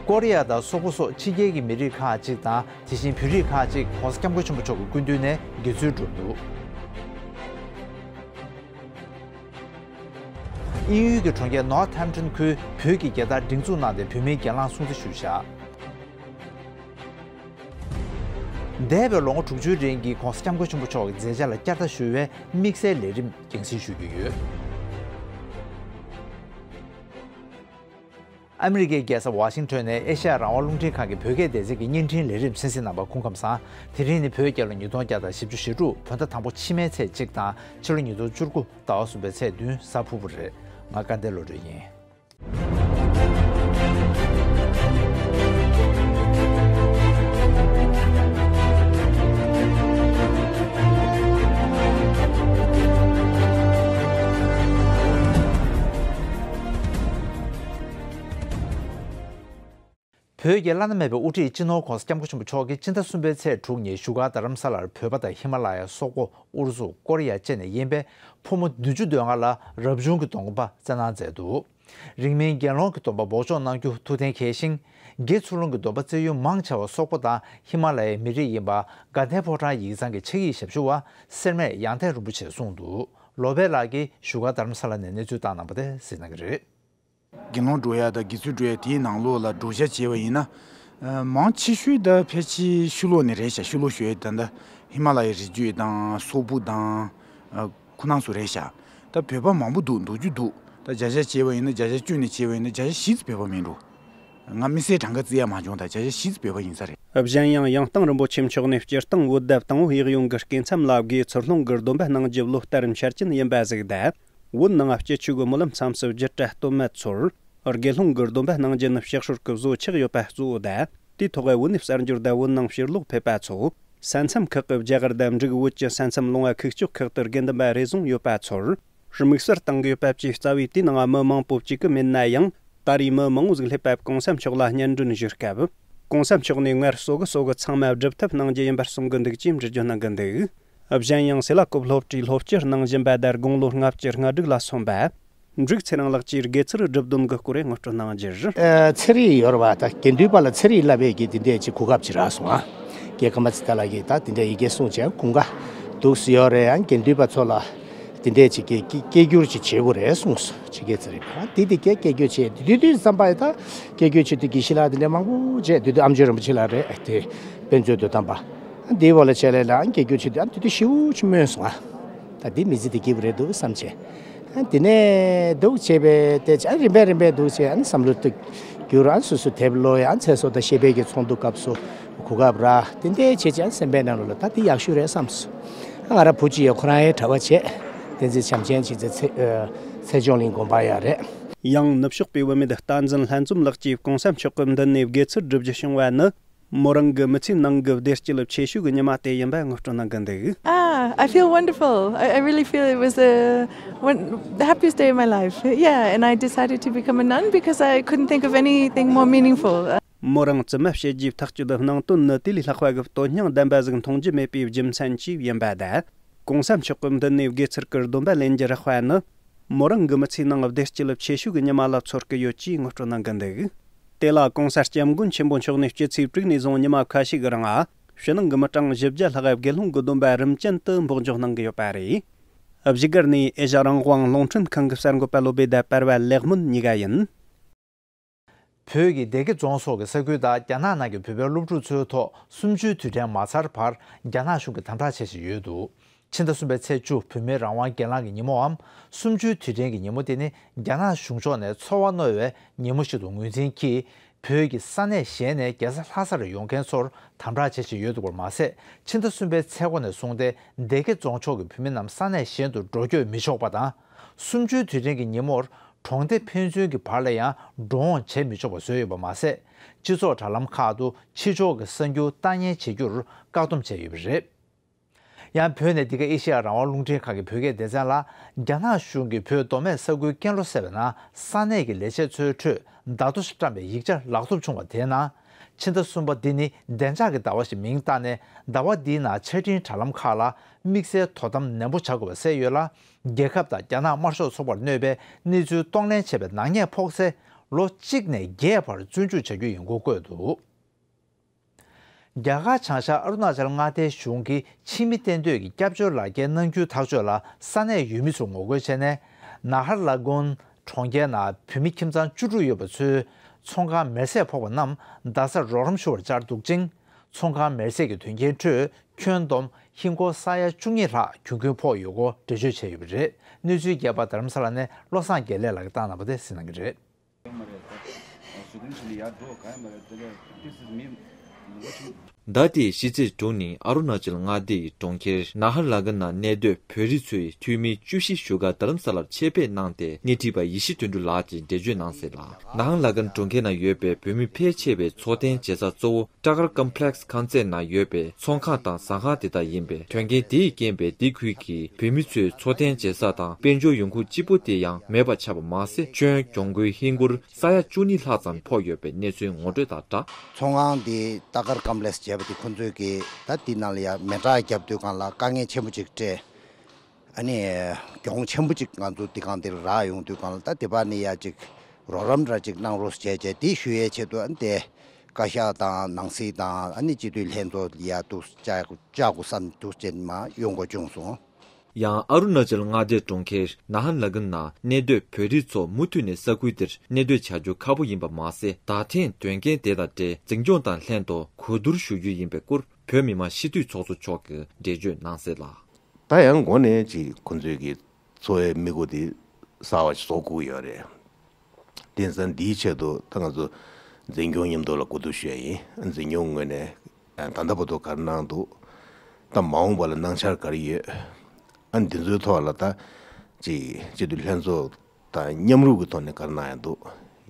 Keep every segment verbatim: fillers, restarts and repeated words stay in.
ཀོ་རི་ཡ་དང་སོག་པོ་སོགས་ཕྱི་རྒྱལ་གྱི་མི་རིགས་ཁག་ཅིག་དང་དེ་བཞིན་བོད་རིགས་ཁག་ཅིག་༸གོང་ས་༸སྐྱབས་མགོན་ཆེན་པོ་མཆོག་གི་སྐུ་མདུན་ནས་དགེ་ཚུལ་སྒྲུབ་འདུག་དབྱིན་ཡུལ་གྱི་གྲོང་ཁྱེར་ནོར་ཐེམ་ཊོན་ཁུལ་བོད་ཀྱི་རྒྱལ་དར་སྒྲེང་འཛུགས་གནང་སྟེ་བོད་མིའི་གྱེན་ལངས་སྲུང་བརྩི་ཞུས་བཞག་འདས་པའི་ལོ་ངོ་དྲུག་ཅུའི་རིང་གི་༸གོང་ས་༸སྐྱབས་མགོན་ཆེན་པོ་མཆོག་གི་མཛད་འཆར་ལ་བསྐྱར་ལྟ་ཞུ་བའི་དམིགས་བསལ་ལས་རིམ་རྒྱང་སྲིང་ཞུ་རྒྱུ་ཡོད། ཨ་མི་རི་ཀའི་རྒྱལ་ས་ཝ་ཤིང་ཊོན་ནས་ཨེ་ཤ་ཡ་རང་དབང་རླུང་འཕྲིན་ཁང་གི་བོད་སྐད་སྡེ་ཚན་གྱི་བརྙན་འཕྲིན་ལས་རིམ་གསན་གཟིགས་གནང་བར་སྐུ་ཁམས་བཟང་། དེ་རིང་ནི་བོད་རྒྱལ་ལོ་ཉིས་སྟོང་བརྒྱ་དང་བཞི་བཅུ་ཞེ་དྲུག་བོད་ཟླ་དང་པོ་ཕྱི་མའི་ཚེས་གཅིག་དང་ཕྱི་ལོ་ཉིས་སྟོང་བཅུ་དགུ་ཟླ་བ་གསུམ་པའི་ཚེས་བདུན་གཟའ་ཕུར་བུ་རེད། ང་སྐལ་ལྡན་བློ་གྲོས་ཡིན། བོད་ཀྱི་བླ་ན་མེད་པའི་དབུ་ཁྲིད་སྤྱི་ནོར་༸གོང་ས་༸སྐྱབས་མགོན་ཆེན་པོ་མཆོག་གིས་ཕྱི་ཟླ་གསུམ་པའི་ཚེས་དྲུག་ཉིན་བཞུགས་སྒར་རྡ་རམ་ས་ལར་བོད་པ་དང་ཧི་མ་ལ་ཡ་སོག་པོ། ཨུ་རུ་སུ། ཀོ་རི་ཡ་བཅས་ནས་ཡིན་པའི་ཕོ་མོ་བདུན་ཅུ་དོན་ལྔ་ལ་རབ་བྱུང་གི་སྡོམ་པ་སྩལ་གནང་མཛད་འདུག་རིང་མིན་དགེ་སློང་གི་སྡོམ་པ་འབོགས་ཆོག་གནང་རྒྱུ་ཐུགས་གཏན་འཁེལ་ཞིང་། དགེ་ཚུལ་སློང་གི་སྡོམ་པ་སྩལ་ཡུལ་མང་ཆེ་བ་སོག་པོ་དང་ཧི་མ་ལ་ཡའི་མི་རིགས་ཡིན་པ་དགའ་ལྡན་ཕོ་བྲང་ཡིག་ཚང་གི་ཕྱག་ཡིག་ཞབས་ཞུ་བ་སེར་སྨད་ཡང་ཐེག་རིན་པོ་ཆེས་གསུངས་འདུག་ལོ་པཎ་ལགས་ཀྱིས་བཞུགས་སྒར་རྡ་རམ་ས་ལ་ནས་གནས་ཚུལ་བཏང་གནང་པ་དེ་གཟིགས་གནང་གི་རེད། དགེ་སློང་སྒྲུབ་ཡ་དང་དགེ་ཚུལ་སྒྲུབ་ཡ་དེའི་ནང་ལོགས་ལ་བགྲོ་གཞས་བྱས་པ་ཡིན་ན། ཨ། མང་ཆེ་ཤོས་ད་ཕལ་ཆེར་ཕྱི་ལོགས་ནས་རེད་ཤག་ཕྱི་ལོགས་ཞུ་ཡ་ད་ད་ཧི་མ་ལ་ཡའི་རི་རྒྱུད་དང་སོག་པོ་དང་། ཨ། ཁོ་རང་ཚོ་རེད་ཤག་ད་བོད་པ་མང་པོ་འདུག་འདུག་རྒྱུ་འདུག་ད་བརྒྱ་ཆ་བྱས་པ་ཡིན་ན་བརྒྱ་ཆ་བཅུ་ནས་བྱས་པ་ཡིན་ན་བརྒྱ་ཆ་བཞི་ཙམ་བོད་པ་མིན་འགྲོ། ང་དམིགས་བསལ་གྲངས་ཀ་བརྩི་ཡ་མ་བྱུང་། ད་བརྒྱ་ཆ་བཞི་ཙམ་བོད་པ་ཡིན་ས་རེད། གཞན་ཡང་ཡང་སྟེང་རིན་པོ་ཆེ་མཆོག་ནས་སྤྱིར་བཏང་འོད་གདབ་དང་པོ་ཡིག་གཡོན་གྱི་སྐེ་མཚམས་ལ་དགེ་ཚུལ་སློང་གི་སྡོམ་པ་གནང་རྒྱུ་བློ་གཏད་རིམ་འཆར་ཅན་ཡིན་པ་ཟིག་དང་། བོད་ནང་སྤྱི་ཆོས་ཀྱི་སྨོན་ལམ་མཚམས་སུ་རྒྱུད་གྲྭ་སྟོད་སྨད་ཚོར། དགེ་སློང་གི་སྡོམ་པ་གནང་རྒྱུ་ནི་ཕྱག་སྲོལ་གྱི་བཟོ་ཆགས་ཡོད་པ་གཙོ་བོ་དང་། དེའི་ཐོག་བོད་ནས་གསར་འབྱོར་དང་བོད་ནང་ཕྱིར་ལོག་ཕེབས་པ་ཚོ། ས་མཚམས་ཁག་གི་རྒྱ་གར་དང་འབྲུག་བོད་ཀྱི་ས་མཚམས་ལུང་བ་ཁུག་ཀྱོག་ཁག་ཏུ་དགེ་འདུན་པ་རེ་ཟུང་ཡོད་པ་ཚོར། དམིགས་བསལ་བཏང་གི་ཡོད་པ་བཅས་རྩ་བའི་དེའི་ནང་མི་མང་པོ་བཅུག་གི་མེད་ན་ཡང་། ད་རེས་མི་མང་བོ་ཟིག་སླེབས་པ་གོང་ས་མཆོག་ལ་སྙན་སྒྲོན་ཞུ་སྐབས། གོང་ས་མཆོག་ནས་ངར་གསོ་གི་གསོ་གི་ཚང་མ་སྒྲུབ་ཐབས་གནང་རྒྱུ་ཡིན་པར་གསུང་གི་འདུག་ཅེས་འགྲེལ་བརྗོད་གནང་གི་འདུག་གཞན་ཡང་སེ་ལ་ཀོབ་སློབ་གྲྭའི་སློབ་སྤྱི་གནང་བཞིན་པ་དང་དགུང་ལོ་ལྔ་བཅུ་ང་དྲུག་ལ་སོན་པ། འབྲུག་ཚེ་རིང་ལགས་ཀྱིས་དགེ་ཚུལ་སྒྲུབ་སྡོམ་གྱི་སྐོར་ངོ་སྤྲོད་གནང་རྒྱུར། ཨ། ཚེ་རིང་ཡོད་རེད་བ། ད་དགེ་འདུན་པ་ལ་ཚེ་རིང་བསླབ་པའི་གི་དེ་འདྲས་ཅིག་གོ་སྐབས་ཅིག་རག་སོང་ཨ། རྒན་ཀརྨ་ཚེ་བརྟན་ལགས་ཀྱིས་ད་དེ་འདྲས་ཡི་གེ་གསུངས་བྱས་གོ་སྐབས་འདུག་སེ་ཡོད་རེད། ཡང་དགེ་འདུན་པ་ཚོ་ལ་དེ་འདྲས་ཅིག་གི་སྐད་སྐད་སྒྱུར་ཅིག་བྱེད་དགོས་རེད་གསུངས་སོང་། ཕྱི་རྒྱལ་ཚེ་རིང་བ་དེ་དེ་སྐད་སྐད་སྒྱུར་བྱས་དེ་དུས་དུས་བསམ་པ་ཡི་ད་སྐད་སྒྱུར་བྱེད་དུས་དགེ་བཤེས་ལགས་དེ་འདྲས་མང་པོ་བྱས་དེ་དུས་ཨ་མཆོག་རིན་པོ་ཆེ་ལགས་རེད། དེ་དཔེ་མཛོད་དུ་བཏང་པ་འདིའི་འོག་ལ་བྱས་ལས་ལ་ཨ་སྐད་སྒྱུར་བྱེད་དུས་ཨ་དེ་དུས་ཞེ་པོ་ཅིག་སྨོན་སོང་ཨ། ད་འདི་མི་ཚེ་འདི་སྐྱིད་པོ་རེད་འདུག་བསམ་བྱས། ཨ་དེ་ནས་འདུག་བྱས་པས་དེ་ཨ་རིམ་པས་རིམ་པས་འདུག་བྱས་ཨ་བསམ་བློ་ཏིག་འགྱུར། ཨ་སོ་སོ་དེབ་ཀློག་ཡ་ཚེ་སྲོག་དང་བཤད་པའི་གི་ཚོགས་འདུ་སྐབས་སུ་གོ་སྐབས་རག་དེ་འདྲས་བྱས་བྱས་ཨ་སེམས་པའི་ནང་ལོགས་ལ་ད་འདི་ཡག་ཤོས་རེད་བསམ་སོང་། ཨ་ང་རང་བུ་གཅིག་ཡོད། ཁོ་རང་ཡང་གྲྭ་པ་བྱས་བསྟན་འཛིན་བྱམས་ཆེན་ཆེ་ཚེ་ཚེ་ཚེ་སྐྱོང་གླིང་དགོན་པ་ཡ་རེད། ཡང་ནུབ་ཕྱོགས་པའི་བུད་མེད་བསྟན་འཛིན་ལྷན་འཛོམས་ལགས་ཀྱིས་གོང་ས་མཆོག་གི་མདུན་ནས་དགེ་ཚུལ་སྒྲུབ་རྒྱུ་བྱུང་བ་ནི། མོ་རང་གི་མི་ཚེའི་ནང་གི་བདེ་སྐྱིད་ཆེ་ཤོས་ཀྱི་ཉི་མ་དེ་ཡིན་པ་ངོ་སྤྲོད་གནང་གི་འདུག Ah, I feel wonderful. I, I really feel it was a, one, the happiest day of my life. Yeah, and I decided to become a nun because I couldn't think of anything more meaningful. མོ་རང་བཙུན་མ་བྱེད་རྒྱུའི་ཐག་གཅོད་སྣང་དོན་ནི་དེ་ལས་ལྷག་པ་གི་དོན་སྙིང་ལྡན་པ་ཟིག་མཐོང་རྒྱུ་མེད་པའི་རྒྱུ་མཚན་གྱིས་ཡིན་པ་དང་། གོང་ས་མཆོག་གི་མདུན་ནས་དགེ་ཚུལ་གྱི་སྡོམ་པ་ལེན་རྒྱུ་རག་པ་ནི། མོ་རང་གི་མི་ཚེའི་ནང་བདེ་སྐྱིད་ཆེ་ཤོས་ཀྱི་ཉི་མ་ལ་ཚོར་གི་ཡོད་ཅེས་ངོ་སྤྲོད་གནང་གི་འདུག་དེ་ལ་གོང་ས་སྐྱབས་མགོན་ཆེན་པོ་མཆོག་ནས་སྐྱེས་ཚེས་དྲུག་ནས་བཟུང་ཉི་མ་ཁ་ཤས་ཀྱི་རིང་ཕྱི་ནང་གི་མི་གྲངས་བཞི་བརྒྱ་ལྷག་དགེ་སློང་གི་སྡོམ་པ་རིམ་ཅན་དུ་འབོགས་འཇོག་གནང་གི་ཡོད་པ་རེད། བཞུགས་སྒར་ནས་ཨེ་ཤ་རང་དབང་རླུང་འཕྲིན་ཁང་གི་གསར་འགོད་པ་བློ་བྷེ་དང་པར་པ་ལེགས་སྨོན་གཉིས་ཀ་ཡིན། བོད་ཀྱི་སྡེ་དགེ་རྫོང་སོགས་ཀྱི་ས་ཁུལ་དང་རྒྱ་ནག་ནང་གི་བོད་པའི་སློབ་ཕྲུག་ཚོའི་ཐོག་གསུམ་བཅུའི་དུས་དྲན་མ་ཚར་བར་རྒྱ་ནག་གཞུང་གིས་དམ་དྲག་བྱེད་བཞིན་ཡོད་འདུག་ཕྱི་ཟླ་གསུམ་པའི་ཚེས་བཅུ་བོད་མིའི་རང་དབང་སྒེར་ལངས་ཀྱི་ཉིན་མོའམ་གསུམ་བཅུའི་དུས་དྲན་གྱི་ཉིན་མོ་དེ་ནི་རྒྱ་ནག་གཞུང་ཕྱོགས་ནས་ཚོར་བ་རྣོ་བའི་ཉིན་མོ་ཞིག་ཏུ་ངོས་འཛིན་གྱིས་བོད་ཀྱི་ས་གནས་གཞན་ནས་རྒྱལ་ས་ལྷ་སར་ཡོང་མཁན་ཚོར་དམ་དྲག་བྱེད་བཞིན་ཡོད་འདུག་པར་མ་ཟད། ཕྱི་ཟླ་གསུམ་པའི་ཚེས་འགོ་ནས་བཟུང་སྟེ་སྡེ་དགེ་རྫོང་ཕྱོགས་ཀྱི་བོད་མི་རྣམས་ས་གནས་གཞན་དུ་འགྲོ་སྐྱོད་མི་ཆོག་པ་དང་། གསུམ་བཅུའི་དུས་དྲན་གྱི་ཉིན་མོར་གྲོང་སྡེ་ཕན་ཚུན་གྱི་བར་ལ་ཡང་འགྲོ་འོང་བྱེད་མི་ཆོག་པ་བཟོས་ཡོད་པ་མ་ཟད། སྤྱི་ཚོགས་དྲ་ལམ་ཁག་ཏུ་ཕྱི་ཕྱོགས་ཀྱི་གསར་འགྱུར་བཏང་ཉན་བྱེད་རྒྱུར་བཀག་སྡོམ་བྱས་ཡོད་པ་རེད། ཡང་བོད་ནས་འདི་ག་ཨེ་ཤེ་ཡ་རང་དབང་རླུང་འཕྲིན་ཁང་གི་བོད་སྐད་སྡེ་ཚན་ལ་རྒྱ་ནག་གཞུང་གིས་བོད་མདོ་སྨད་ས་ཁུལ་ཀན་ལྷོ་ཟེར་བའི་ནང་ས་གནས་ཀྱི་ལས་བྱེད་ཚོའི་ཁྲོད་བརྡ་ཐོ་ཞིག་བཀྲམ་པའི་ཡིག་ཆ་ལག་ཐོབ་བྱུང་བ་དེའི་ནང་། ཕྱི་ཟླ་གསུམ་པ་འདི་ནི་བདེ་འཇགས་ཀྱི་ཟླ་བ་ཞེས་མིང་བཏགས་ནས་ཟླ་བ་འདིའི་ནང་ཆ་འཕྲིན་དྲ་ལམ་ཁག་ལ་དམིགས་བསལ་དོ་དམ་ནན་པོ་བྱ་དགོས་པ་གསལ་ཡོད་ལ། རྒྱལ་ཁབ་དང་རྒྱ་ནག་དམར་ཤོག་ཚོགས་པར་གནོད་པའི་གནས་ཚུལ་གཏོང་ལེན་བྱས་པའི་ནག་ཉེས་ཕོག་ཚེ། ལོ་གཅིག་ནས་བརྒྱད་བར་བཙོན་འཇུག་བྱ་རྒྱུ་ཡིན་སྐོར་བཀོད་འདུག། རྒྱ་གར་བྱང་ཤར་ཨ་རུ་ན་ཅལ་མངའ་སྡེའི་གཞུང་གིས་ཕྱི་མི་གཏན་སྡོད་ཀྱི་སྐྱབས་བཅོལ་ལག་འཁྱེར་གནང་རྒྱུའི་ཐག་གཅོད་ལ་ས་གནས་ཡུལ་མི་ཚོས་ངོ་རྒོལ་བྱས་ནས། ནཱ་ཧར་ལ་གུན་གྲོང་ཁྱེར་ནང་བོད་མི་ཁྱིམ་ཚང་བཅུ་དྲུག་ཡོད་པ་ཚོའི་ཚོང་ཁང་མེར་སྲེག་ཕོག་པ་རྣམས་རྡ་སར་རོགས་རམ་ཞུ་བར་བཅར་འདུག་ཅིང་། ཚོང་ཁང་མེར་སྲེག་གི་དོན་རྐྱེན་ཁྲོད་ཁྱོན་བསྡོམས་ཧིན་སྒོར་ས་ཡ་བཅུ་གཉིས་ལྷག་གྱོང་གུན་ཕོག་ཡོད་སྐོར་འགྲེལ་བརྗོད་བྱས་ཡོད་པ་རེད། གནས་ཚུལ་རྒྱས་པ་རྡ་རམ་ས་ལ་ནས་བློ་བཟང་དགེ་ལེགས་ལགས་ཀྱིས་བཏང་གནང་བ་དེ་གསན་གནང་གི་རེད། ཟླ་འདིའི་ཕྱི་ཚེས་དྲུག་ཉིན་ཨ་རུ་ན་ཅལ་མངའ་སྡེ་ཡི་གྲོང་ཁྱེར་ནཱ་ཧར་ལ་གན་ནང་གནས་སྡོད་བོད་རིགས་ཚོའི་འཐུས་མི་བཅུ་བཞི་བཞུགས་སྒར་རྡ་རམ་ས་ལར་ཆེད་ཕེབས་གནང་སྟེ་སྣེ་ཁྲིད་པ་ཡེ་ཤེས་དོན་གྲུབ་ལགས་ཀྱིས་འགྲེལ་བརྗོད་གནང་གསལ་ལ། ནཱ་ཧར་ལ་གན་གྲོང་ཁྱེར་ནང་ཡོད་པའི་བོད་མི་ཕལ་ཆེ་བའི་འཚོ་རྟེན་བྱེད་ས་གཙོ་བོ་ཊ་གར་ཀམ་པི་ལེགས་ཁང་ཚན་ནང་ཡོད་པའི་ཚོང་ཁང་དང་ཟ་ཁང་དེ་དག་ཡིན་པས། དོན་རྐྱེན་དེས་རྐྱེན་པས་འདི་ཁུལ་གྱི་བོད་མི་ཚོའི་འཚོ་རྟེན་བྱེད་ས་དང་དཔལ་འབྱོར་ཡོང་ཁུངས་གཅིག་པུ་དེ་ཡང་མེད་པ་ཆགས་པ་མ་ཟད། ཁྱོན་གྱོང་གུན་ཧིན་སྒོར་ས་ཡ་བཅུ་གཉིས་ལྷག་ཙམ་ཕོག་ཡོད་པའི་གནས་ཚུལ་ངོ་སྤྲོད་དང་སྦྲགས། ཚོང་ཁང་དེ་ཊ་གར་ཀམ་པི་ལེགས་བྱས་པ་དེ་ཁོང་ཚོས་ཀྱིས་ད་དེ་ནང་ལ་ཡ་མེ་སྲེག་བརྒྱབ་དུས་སྒང་ལ་དཀའ་ངལ་ཆེན་པོ་ཅིག་འཕྲད། ཨ་ནི་གྱོང་ཆེན་པོ་ཅིག་ང་ཚོ་འདི་སྒང་འདིར་རག་ཡོང་དུས་སྒང་ལ། ད་དེ་བར་ནས་ཡ་ཅིག་རོགས་རམ་འདྲ་ཅིག་གནང་རོགས་བྱས་བྱས་དེ་ཞུ་ཡའི་ཆེད་དུ། ཨ་ནི་དེ་བཀའ་ཤག་དང་ནང་སྲིད་དང་ཨ་ནི་སྤྱི་འཐུས་ལྷན་ཚོགས་ལ་ཡ་འདུག་བཅར་བཅར་དགོས་བསམ་འདུག་ཅེས་མར་ཡོང་དགོས་བྱུང་སོང་། ཡང་ཨ་རུ་ན་ཅལ་མངའ་སྡེའི་གྲོང་ཁྱེར་ནཱ་ཧར་ལ་གན་ནང་གནས་སྡོད་བོད་རིགས་ཚོ་མུ་མཐུད་ནས་ས་ཁུལ་འདིར་གནས་སྡོད་བྱ་རྒྱུ་ཁག་པོ་ཡིན་པ་མ་ཟད། ད་ཐེངས་དོན་རྐྱེན་དེ་དང་འབྲེལ་འཛིན་སྐྱོང་དང་ལྷན་དུ་གོ་བསྡུར་ཞུ་རྒྱུ་ཡིན་པའི་སྐོར་བོད་མི་མང་སྤྱི་འཐུས་ཚོགས་གཙོ་མཆོག་གིས་འགྲེལ་བརྗོད་གནང་གསལ་ལ། ད་ཡང་འགོ་ནས་ཅིག་ཁོང་ཚོས་ཀྱི་འཚོ་བའི་དམིགས་སྒོ་དེ་གསར་བ་ཞིག་བཟོ་དགོས་ཀྱི་ཡོད་རེད། དེང་སང་འདིའི་ཆེད་དུ་ད་ང་ཚོ་འཛིན་སྐྱོང་མཉམ་དུ་ལ་གོ་བསྡུར་ཞུ་ཡ་ཡིན། འཛིན་སྐྱོང་ངོས་ནས་ད་ལྟ་བར་དུ་ག་རེ་གནང་འདུག་ད་མ་འོངས་པ་ལ་གནང་འཆར་ག་རེ་ཡོད། ཨ་འདི་ཚོའི་ཐོག་ལ་ད་ཅིག་སྤྱི་འཐུས་ལྷན་ཚོགས་དང་མཉམ་རུབ་ཀྱི་ཐོག་ནས་ག་རེ་གནང་ཡ་འདུག་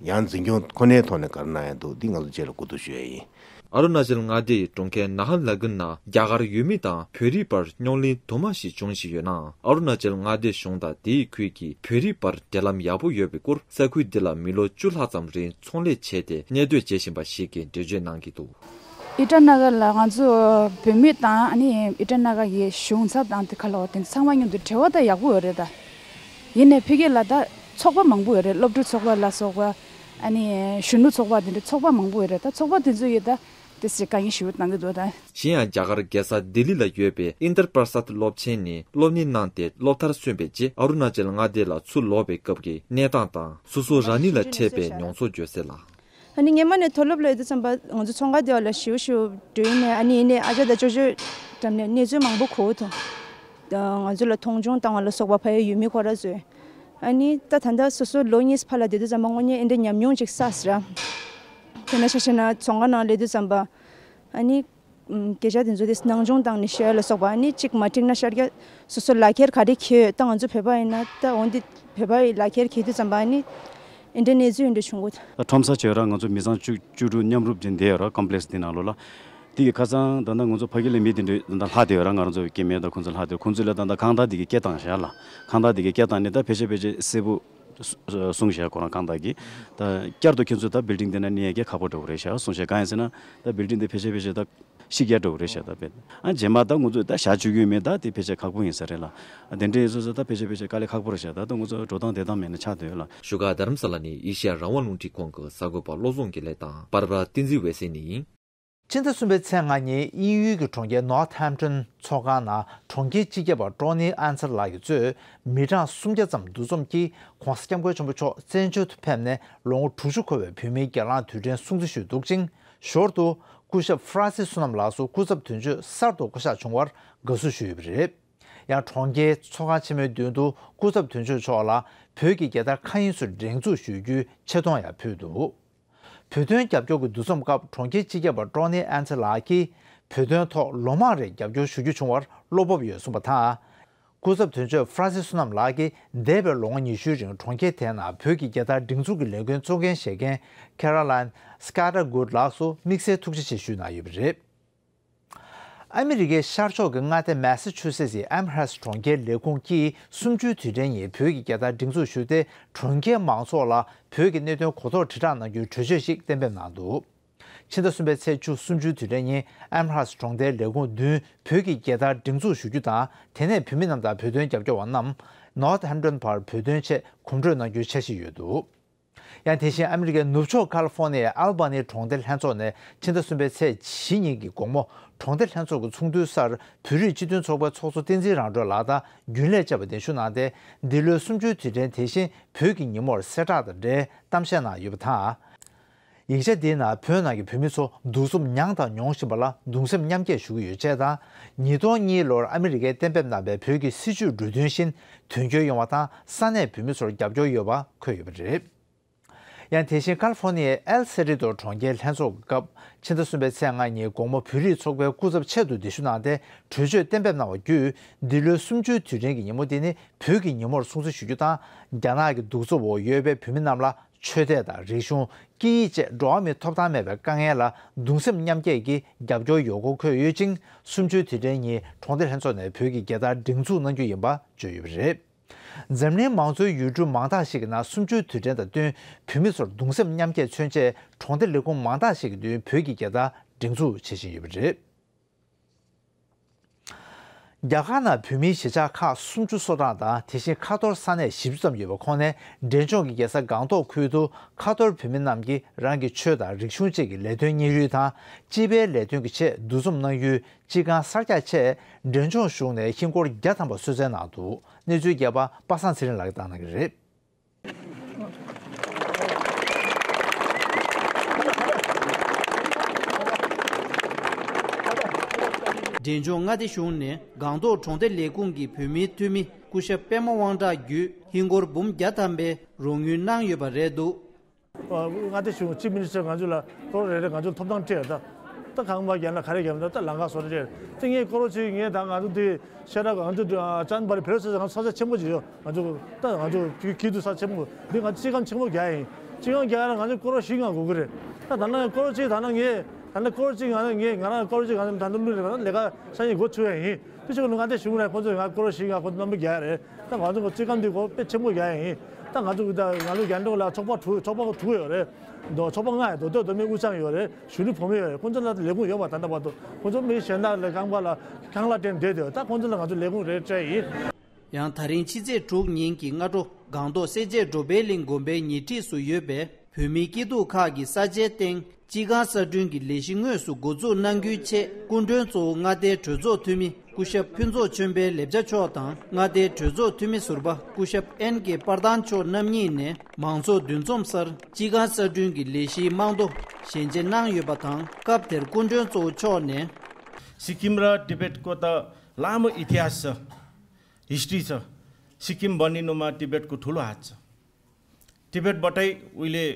ཡང་འཛིན་སྐྱོང་ཁོ་ནའི་ཐོག་ནས་ག་རེ་གནང་ཡ་འདུག་འདི་ང་ཚོ་བཅས་ལ་གོ་བསྡུར་ཞུ་ཡ་ཡིན། ཨ་རུ་ན་ཅལ་མངའ་སྡེ་ཡི་གྲོང་ཁྱེར་ནཱ་ཧར་ལ་གན་ནང་རྒྱ་གར་ཡུལ་མི་དང་བོད་རིགས་བར་རྙོག་གླེང་དུ་མ་ཞིག་བྱུང་བཞིན་ཡོད་ནའང་། ཨ་རུ་ན་ཅལ་མངའ་སྡེའི་གཞུང་དང་དེའི་ཁུལ་གྱི་བོད་རིགས་བར་འབྲེལ་ལམ་ཡག་པོ་ཡོད་པའི་སྐོར། ས་ཁུལ་འདི་ལ་མི་ལོ་བཅུ་ལྷག་ཙམ་རིང་ཚོང་ལས་བྱས་ཏེ་གནས་སྡོད་བྱེད་བཞིན་པ་ཞིག་གིས་འགྲེལ་བརྗོད་གནང་གི་འདུག། ཨི་ཊ་ན་གར་ལ་ང་ཚོ་བོད་མི་དང་ཨ་ནི་ཨི་ཊ་ན་གར་གྱི་གཞུང་ཚབ་དང་དེ་ག་ལ་བ་དེ་ཚང་མ་མཉམ་དུ་འབྲེལ་བ་ད་ཡག་པོ་ཡོད་རེད་ད། ཡིན་ནའི་ཕ་གི་ལ་ད་ཚོགས་པ་མང་པོ་ཡོད་རེད། སློབ་ཕྲུག་ཚོགས་པ་ལ་སོགས་པ། ཨ་ནི་གཞོན་ནུ་ཚོགས་པ་དེ་འདྲ་ཚོགས་པ་མང་པོ་ཡོད་རེད། ད་ཚོགས་པ་དེ་ཚོ་ཡིས་ད་དེ་ཚོས་དཀའ་ངལ་ཞེ་པོ་གནང་གི་འདུག་ད། གཞན་ཡང་རྒྱ་གར་རྒྱལ་ས་ལྡི་ལི་ལ་ཡོད་པའི་ཨིན་དར་པར་སཱད་སློབ་ཆེན་ནས་སློབ་གཉེར་གནང་སྟེ་སློབ་མཐར་སོན་པའི་རྗེས་ཨ་རུ་ན་ཅལ་མངའ་སྡེ་ལ་ཚུར་ལོག་པའི་སྐབས་ཀྱི་གནས་སྟངས་དང་སོ་སོ་རང་ཉིད་ལ་འཕྲད་པའི་མྱོང་ཚོར་བརྗོད་གསལ་ལ། ཨ་ནི་སྔོན་མ་ནས་མཐོ་སློབ་ལ་ཡོད་དུས་ཙམ་པ་ང་ཚོ་ཚོང་ཁང་དེ་བ་ལ་ཞེ་པོ་ཞེ་པོ་འགྲོ་ཡིན་ནའི། ཨ་ནི་ཡིན་ནའི་ཨ་ཅག་དང་ཅོ་ཅོ་འགྲམ་ནས་གནས་ཚུལ་མང་པོ་གོ་ཐུབ། ང་ཚོ་ལ་མཐོང་ཆུང་བཏང་བ་ལ་སོགས་པ་ཕ་ཡུལ་མི་ཁོ་ར་ཚོས། ཨ་ནི་ད་ད་ལྟ་སོ་སོ་ལོ་གཉིས་ཕར་ལ་བསྡད་དུས་ཙམ་པ་དངོས་གནས་ཨེ་འདྲ་ཉམས་མྱོང་ཅིག་བསགས་ཟེར། དཔེར་ན་ཆ་བཞག་ན་ཚོང་ཁང་ནང་སླེབས་དུས་ཙམ་པ། ཨ་ནི་སྐད་ཆ་དེ་ཚོ་དེ་སྣང་ཆུང་བཏང་ནས་བཤད་ལ་སོགས་པ། ཨ་ནི་གཅིག་མ་འགྲིག་ན་ཤར་རྒྱག་སོ་སོ་ལག་ཁྱེར་ག་རེ་འཁྱེར་ཡོད། ད་ང་ཚོ་བོད་པ་ཡིན་ན་ད་འོན་ཏེ་བོད་པ་ཡི་ལག་ཁྱེར་འཁྱེར་དུས་ཙམ་པ་ཨ་ནི་ཨེ་འདྲ་གནས་ཚུལ་ཨེ་འདྲ་བྱུང་གི། ད་ཁྲོམ་ས་བྱས་ར་ང་ཚོ་མི་ཚང་བཅུ་བཅུ་དྲུག་མཉམ་རུབ་ཅིག་བསྡད་ཡོད་ར། ཀམ་པི་ལེགས་འདི་ནང་ལོགས་ལ། དེ་གི་ཁ་སང་ད་ལྟ་ང་ཚོ་ཕ་གི་ལ་མི་དེ་འདྲ་ད་ལྟ་ལྷག་བསྡད་ཡོད་ར། ང་རང་ཚོ་སྐྱེ་དམན་དང་ཁོང་ཚོ་ལྷག་བསྡད། ཁོང་ཚོ་ལ་ད་ལྟ་ཁང་བདག་དེ་གི་སྐད་བཏང་བཞག་ལ། ཁང་བདག་དེ་གི་སྐད་བཏང་ནས་ད་ཕལ་ཆེར་ཕལ་ཆེར་གསལ་པོ་གསུངས་བཞག་ཁོ་རང་ཁང་བདག་གིས། ད་བསྐྱར་དུ་ཁྱེད་ཚོ་ད་བིལ་ཌིང་དེ་ན་གནས་ཡ་གི་ཁག་པོ་འདྲ་བོ་རེད་ཤག་གསུངས་བཞག་གང་ཡིན་ཟེར་ན་ད་བིལ་ཌིང་དེ་ཕལ་ཆེར་ཕལ་ཆེར་ད་ཤི་རྒྱག་འགྲོ་གི་རེད་ཤག་ད་དཔེ། ཨ་རྗེས་མ་ད་ང་ཚོས་ད་ཞག་བཅུ་གི་མེད་ད་དེ་ཕལ་ཆེར་ཁག་པོ་ཡིན་ས་རེད་ལ། ཨ་དེ་འདྲ་ཡིན་སོང་ཙང་ད་ཕལ་ཆེར་ཕལ་ཆེར་དཀའ་ལས་ཁག་པོ་རེད་ཤག་ད་ད་ང་ཚོ་འགྲོ་སྟངས་བསྡད་སྟངས་མེད་ན་ཆགས་སྡོད་ཡོད་ལ། བཞུགས་སྒར་རྡ་རམ་ས་ལ་ནས་ཨེ་ཤེ་ཡ་རང་དབང་རླུང་འཕྲིན་ཁང་གི་གསར་འགོད་པ་བློ་བཟང་དགེ་ལེགས་དང་པར་པ་བསྟན་འཛིན་འོད་ཟེར་ནས་ཡིན། ཕྱི་ཟླ་གསུམ་པའི་ཚེས་ལྔ་ཉིན་དབྱིན་ཡུལ་གྱི་གྲོང་ཁྱེར་ནོར་ཐ་ཧེམ་ཊོན་ཚོགས་ཁང་ནང་གྲོང་ཁྱེར་སྤྱི་ཁྱབ་པ་ཀྲོ་ནི་ཨན་སར་ལགས་ཀྱིས་གཙོས་མི་གྲངས་སུམ་བརྒྱ་ཙམ་འདུ་འཛོམས་ཀྱིས་༧གོང་ས་༧སྐྱབས་མགོན་ཆེན་པོ་མཆོག་བཙན་བྱོལ་དུ་ཕེབས་ནས་ལོ་ངོ་དྲུག་ཅུ་འཁོར་བའི་བོད་མིའི་སྒེར་ལངས་དུས་དྲན་སྲུང་བརྩི་ཞུས་འདུག་ཅིང་། ཞོར་དུ་སྐུ་ཞབས་ཧྥ་རན་སི་བསོད་ནམས་ལགས་སུ་སྐུ་ཚབ་དོན་གཅོད་གསར་དུ་བསྐོ་གཞག་བྱུང་བར་དགའ་བསུ་ཞུས་ཡོད་པ་རེད། ཡང་གྲོང་ཁྱེར་ཚོགས་ཁང་ཆེན་མོའི་མདུན་དུ་སྐུ་ཚབ་དོན་གཅོད་མཆོག་ལ་བོད་ཀྱི་རྒྱལ་དར་མཁའ་དབྱིངས་སུ་སྒྲེང་འཛུགས་ཞུ་རྒྱུའི་ཆེ་མཐོང་ཡང་ཕུལ་འདུག། བོད་དོན་རྒྱབ་སྐྱོར་གྱི་འདུ་འཛོམས་སྐབས་གྲོང་ཁྱེར་སྤྱི་ཁྱབ་པ་ཀྲོ་ནི་ཨན་སི་ལགས་ཀྱིས་བོད་དོན་ཐོག་ལོ་མང་རིང་རྒྱབ་སྐྱོར་ཞུ་རྒྱུ་བྱུང་བར་བློ་སྤོབས་ཡོད་གསུངས་པ་དང་། སྐུ་ཚབ་དོན་གཅོད་ཧྥ་རན་སི་བསོད་ནམས་ལགས་ཀྱིས་འདས་པའི་ལོ་ངོ་ཉི་ཤུའི་རིང་གྲོང་ཁྱེར་དེའི་ནང་བོད་ཀྱི་རྒྱལ་དར་སྒྲེང་འཛུགས་ཀྱི་ལས་འགུལ་གཙོ་འགན་བཞེས་མཁན་ཁེ་རོ་ལན་སྐ་ཏར་གུད་ལགས་སུ་དམིགས་བསལ་ཐུགས་རྗེ་ཆེ་ཞུས་གནང་ཡོད་པ་རེད། ཨ་མི་རི་ཀའི་ཤར་ཕྱོགས་ཀྱི་མངའ་སྡེ་མེ་སི་ཆུ་སེ་ཊི་སི་ཨེམ་ཧར་སི་གྲོང་ཁྱེར་ལས་ཁུངས་ཀྱིས་གསུམ་བཅུའི་དུས་དྲན་ཉིན་བོད་ཀྱི་རྒྱལ་དར་སྒྲེང་འཛུགས་ཞུས་ཏེ། གྲོང་ཁྱེར་མང་ཚོགས་ལ་བོད་ཀྱི་གནད་དོན་གོ་རྟོགས་དྲིལ་བསྒྲགས་གནང་རྒྱུའི་གྲོས་ཆོད་ཞིག་གཏན་འབེབས་གནང་འདུག། ཕྱི་ཟླ་གསུམ་པའི་ཚེས་བཅུ་གསུམ་བཅུའི་དུས་དྲན་ཉིན་ཨེམ་ཧར་སི་གྲོང་རྡལ་ལས་ཁུངས་མདུན་བོད་ཀྱི་རྒྱལ་དར་སྒྲེང་འཛུགས་ཞུ་རྒྱུ་དང་། དེ་ནས་བོད་མི་རྣམས་དང་བོད་དོན་རྒྱབ་སྐྱོར་བ་རྣམས་ནོར་ཐ་ཧེམ་ཊོན་བར་བོད་དོན་ཆེད་གོམ་བགྲོད་གནང་རྒྱུའི་འཆར་གཞི་ཡོད་འདུག། ཡང་དེ་བཞིན་ཨ་མི་རི་ཀའི་ནུབ་ཕྱོགས་ཀ་ལི་ཧྥོ་ནི་ཡའི་ཨལ་བྷ་ནི་གྲོང་སྡེ་ལྷན་ཚོགས་ནས་ཕྱི་ཟླ་གསུམ་པའི་ཚེས་བཞི་ཉིན་གྱི་དགོང་མོ་གྲོང་སྡེ་ལྷན་ཚོགས་ཀྱི་ཚོགས་འདུའི་སར་བོད་རིགས་སྤྱི་མཐུན་ཚོགས་པའི་ཚོགས་གཙོ་བསྟན་འཛིན་རང་གྲོལ་ལགས་དང་རྒྱུན་ལས་བཅས་པ་གདན་ཞུ་གནང་སྟེ། འདི་ལོའི་གསུམ་བཅུའི་དུས་དྲན་དེ་བཞིན་བོད་ཀྱི་ཉིན་མོར་གསལ་བསྒྲགས་དང་འབྲེལ་གཏམ་བཤད་གནང་ཡོད་པ་དང་། ཡིག་ཆ་འདིའི་ནང་བོད་ནང་གི་བོད་མི་ཚོ་སྡུག་རྩུབ་མྱངས་དང་མྱོང་བཞིན་པ་ལ་གདུང་སེམས་མཉམ་སྐྱེད་ཞུ་གི་ཡོད་ཅེས་དང་། ཉིས་སྟོང་གཉིས་ལོར་ཨ་མི་རི་ཀས་གཏན་འབེབས་གནང་བའི་བོད་ཀྱི་སྲིད་བྱུས་འབྲུ་དོན་བཞིན་དོན་འཁྱོལ་ཡོང་བ་དང་ས་གནས་བོད་མི་ཚོར་རྒྱབ་སྐྱོར་ཡོད་པ་འཁོད་ཡོད་པ་རེད། ཡང་དེ་བཞིན་ཀ་ལི་ཧྥོ་ནི་ཡའི་ཨེལ་སེ་རི་ཏོ་གྲོང་ཁྱེར་ལྷན་ཚོགས་ཀྱི་སྐབས་ཕྱི་ཟླ་གསུམ་པའི་ཚེས་ལྔ་ཉིན་དགོང་མོ་བོད་རིགས་ཚོགས་པའི་སྐུ་ཚབ་ཆེད་དུ་གདན་ཞུ་གནང་སྟེ་གྲོས་ཆོད་གཏན་འབེབས་གནང་བ་བརྒྱུད། འདི་ལོའི་གསུམ་བཅུའི་དུས་དྲན་གྱི་ཉིན་མོ་འདི་ནི་བོད་ཀྱི་ཉིན་མོར་སྲུང་བརྩི་ཞུ་རྒྱུ་དང་། རྒྱ་ནག་གི་གདུག་རྩུབ་འོག་ཡོད་པའི་བོད་མི་རྣམས་ལ་ཆོས་དད་དང་། རིག་གཞུང་། སྐད་ཡིག་བཅས་འགྲོ་བ་མིའི་ཐོབ་ཐང་མེད་པའི་དཀའ་ངལ་ལ་གདུང་སེམས་མཉམ་སྐྱེད་ཀྱི་རྒྱབ་སྐྱོར་ཡོད་སྐོར་འཁོད་ཡོད་ཅིང་། གསུམ་བཅུའི་དུས་དྲན་ཉིན་གྲོང་སྡེ་ལྷན་ཚོགས་ནས་བོད་ཀྱི་རྒྱལ་དར་སྒྲེང་འཛུགས་གནང་རྒྱུ་ཡིན་པ་བརྗོད་ཡོད་པ་རེད། འཛམ་གླིང་མང་གཙོའི་ཡུལ་གྲུ་མང་དག་ཞིག་གི་ནང་གསུམ་བཅུའི་དུས་དྲན་དང་བསྟུན། བོད་མི་ཚོར་གདུང་སེམས་མཉམ་སྐྱེད་མཚོན་ཆེད་གྲོང་སྡེ་ལས་ཁུངས་མང་དག་ཞིག་གི་མདུན་བོད་ཀྱི་རྒྱལ་དར་སྒྲེང་འཛུགས་བྱེད་བཞིན་ཡོད་པ་རེད། རྒྱ་གར་ནང་བོད་མིའི་གཞིས་ཆགས་ཁག་སུམ་ཅུ་སོ་གྲངས་དང་། དེ་བཞིན་ཁ་ཐོར་ས་གནས་བཞི་བཅུ་ཙམ་ཡོད་པའི་ཁོངས་ནས། འབྲས་ལྗོངས་ཀྱི་རྒྱལ་ས་སྒང་ཏོག་ཁུལ་དུ་ཁ་ཐོར་བོད་མི་རྣམས་ཀྱིས་རང་གི་ཆོས་དང་རིག་གཞུང་བཅས་ཀྱི་ལས་དོན་གཉེར་ཡུལ་དང་། སྤྱི་པའི་ལས་དོན་གྱི་ཆེད་འདུ་འཛོམས་གནང་ཡུལ་སྤྱི་ཁང་གསར་རྒྱག་ཆེད། འབྲས་ལྗོངས་གཞུང་ནས་ཧིན་སྒོར་བརྒྱ་ཐམ་པ་གསོལ་སྩལ་གནང་འདུག་གནས་ཚུལ་རྒྱས་པ་པ་སངས་ཚེ་རིང་ལགས་ཀྱིས་བཏང་གནང་གི་རེད། འབྲས་ལྗོངས་མངའ་སྡེ་གཞུང་ནས་སྒང་ཏོག་གྲོང་སྡེ་ལས་ཁུངས་ཀྱི་བོད་མིའི་འཐུས་མི་སྐུ་ཞབས་པད་མ་དབང་གྲགས་བརྒྱུད་ཧིན་སྒོར་འབུམ་བརྒྱ་ཐམ་པའི་རོགས་དངུལ་གནང་ཡོད་པ་རེད་འདུག་མངའ་སྡེ་གཞུང་ཅིབ་མི་ནི་སི་ཊར་ང་ཚོ་ལ་སྐོར་རེ་རེ་ང་ཚོ་ཐོབ་ཐང་སྤྲད་ད། ད་གང་བ་རྒྱབ་ན་ག་རེ་རྒྱབ་ན་ད་ལམ་ཁ་བཟོ་རེ་རེད། ད་ངས་སྐོར་ཅིག་ངས་ད་ང་ཚོ་འདི་ཤ་ཁྲག་ང་ཚོ་ཅན་པར་བེར་ས་ས་ང་ཚོ་ས་ཆ་ཆེན་པོ་ཅིག་ཡོད། ང་ཚོ་ད་ང་ཚོ་ཁྱི་ཁྱི་དུ་ས་ཆེན་པོ་འདི་ང་ཚོ་སྤྱི་ཁང་ཆེན་པོ་རྒྱག་ཡིན། སྤྱི་ཁང་རྒྱག་ཡ་ལ་ང་ཚོ་སྐོར་བཞི་ལྔ་དགོས་ཀྱི་རེད། ད་ད་ན་སྐོར་ཅིག་ད་ན་ངས་ད་ན་སྐོར་ཅིག་ང་ངས་ང་རང་སྐོར་ཅིག་ང་ཚོ་ད་ལྟ་བླུགས་ནས་ད་ལས་ཀ་ས་ཡིན་སྒོ་ཆུ་ཡ་ཡིན། དེ་ཕྱོགས་ནས་ང་དེ་གཞུང་ནས་ཁོང་ཚོས་ང་སྐོར་ཞིག་ང་ཁོང་ཚོ་རྣམ་པ་རྒྱག་ཡ་རེད། ད་ང་ཚོ་གི་རྩིས་ཁང་འདི་སྐོར་དཔེ་ཆེན་པོ་རྒྱག་ཡ་ཡིན། ད་ང་ཚོ་གི་ད་ང་ཚོ་རྒྱ་འབྲོག་ལ་ཚོགས་པ་དྲུག་ཚོགས་པ་དྲུག་ཡོད་རེད། མདོ་ཚོགས་པ་ལྔ་ཡོད། མདོ་སྟོད་མདོ་སྨད་དབུས་གཙང་ཡོད་རེད། གཞོན་ནུ་བུ་མོ་ཡོད་རེད། ཁོང་ཚོ་ལ་ལས་ཁུངས་ཡོད་པ་ད་ལྟ་བར་དུ་ཁོང་ཚོ་མི་གཞན་དག་ལ་རྐང་པ་ལ་རྐང་ལག་སྤྲད་བསྡད་དེ་ད་ཁོང་ཚོ་ལ་ང་ཚོ་ལས་ཁུངས་རེ་སྤྲད་ཡིན། ཡང་ད་རིང་ཕྱི་ཚེས་དྲུག་ཉིན་གྱི་སྔ་དྲོ་སྒང་ཏོག་སེར་བྱེས་འགྲོ་འབའི་གླིང་དགོན་པའི་ཉེ་འཁྲིས་སུ་ཡོད་པའི་བོད་མིའི་སྐྱིད་སྡུག་ཁག་གི་ས་ཆའི་སྟེང་སྤྱི་ཁང་གསར་སྐྲུན་གྱི་ལས་གཞི་དངོས་སུ་འགོ་འཛུགས་གནང་རྒྱུའི་ཆེད། སྐུ་མགྲོན་གཙོ་བོ་མངའ་སྡེའི་གྲོས་ཚོགས་འཐུས་མི་སྐུ་ཞབས་ཕུན་ཚོགས་ཆོས་འཕེལ་ལེབ་ཆ་མཆོག་དང་། མངའ་སྡེའི་གྲོས་ཚོགས་འཐུས་མི་ཟུར་པ་སྐུ་ཞབས་ཨེན་ཀེ་པར་ཐང་མཆོག་རྣམ་གཉིས་ནས་མང་ཚོགས་འདུ་འཛོམས་སར་སྤྱི་ཁང་གསར་སྐྲུན་གྱི་ལས་གཞིའི་རྨང་རྡོ་ཞལ་འབྱེད་གནང་ཡོད་པ་དང་། སྐབས་དེར་སྐུ་མགྲོན་གཙོ་བོ་མཆོག་ནས། सिक्किम र टिबेटको त लामो इतिहास छ, हिस्ट्री छ। सिक्किम बनिनुमा टिबेटको ठुलो हात छ। टिबेटबाटै उहिले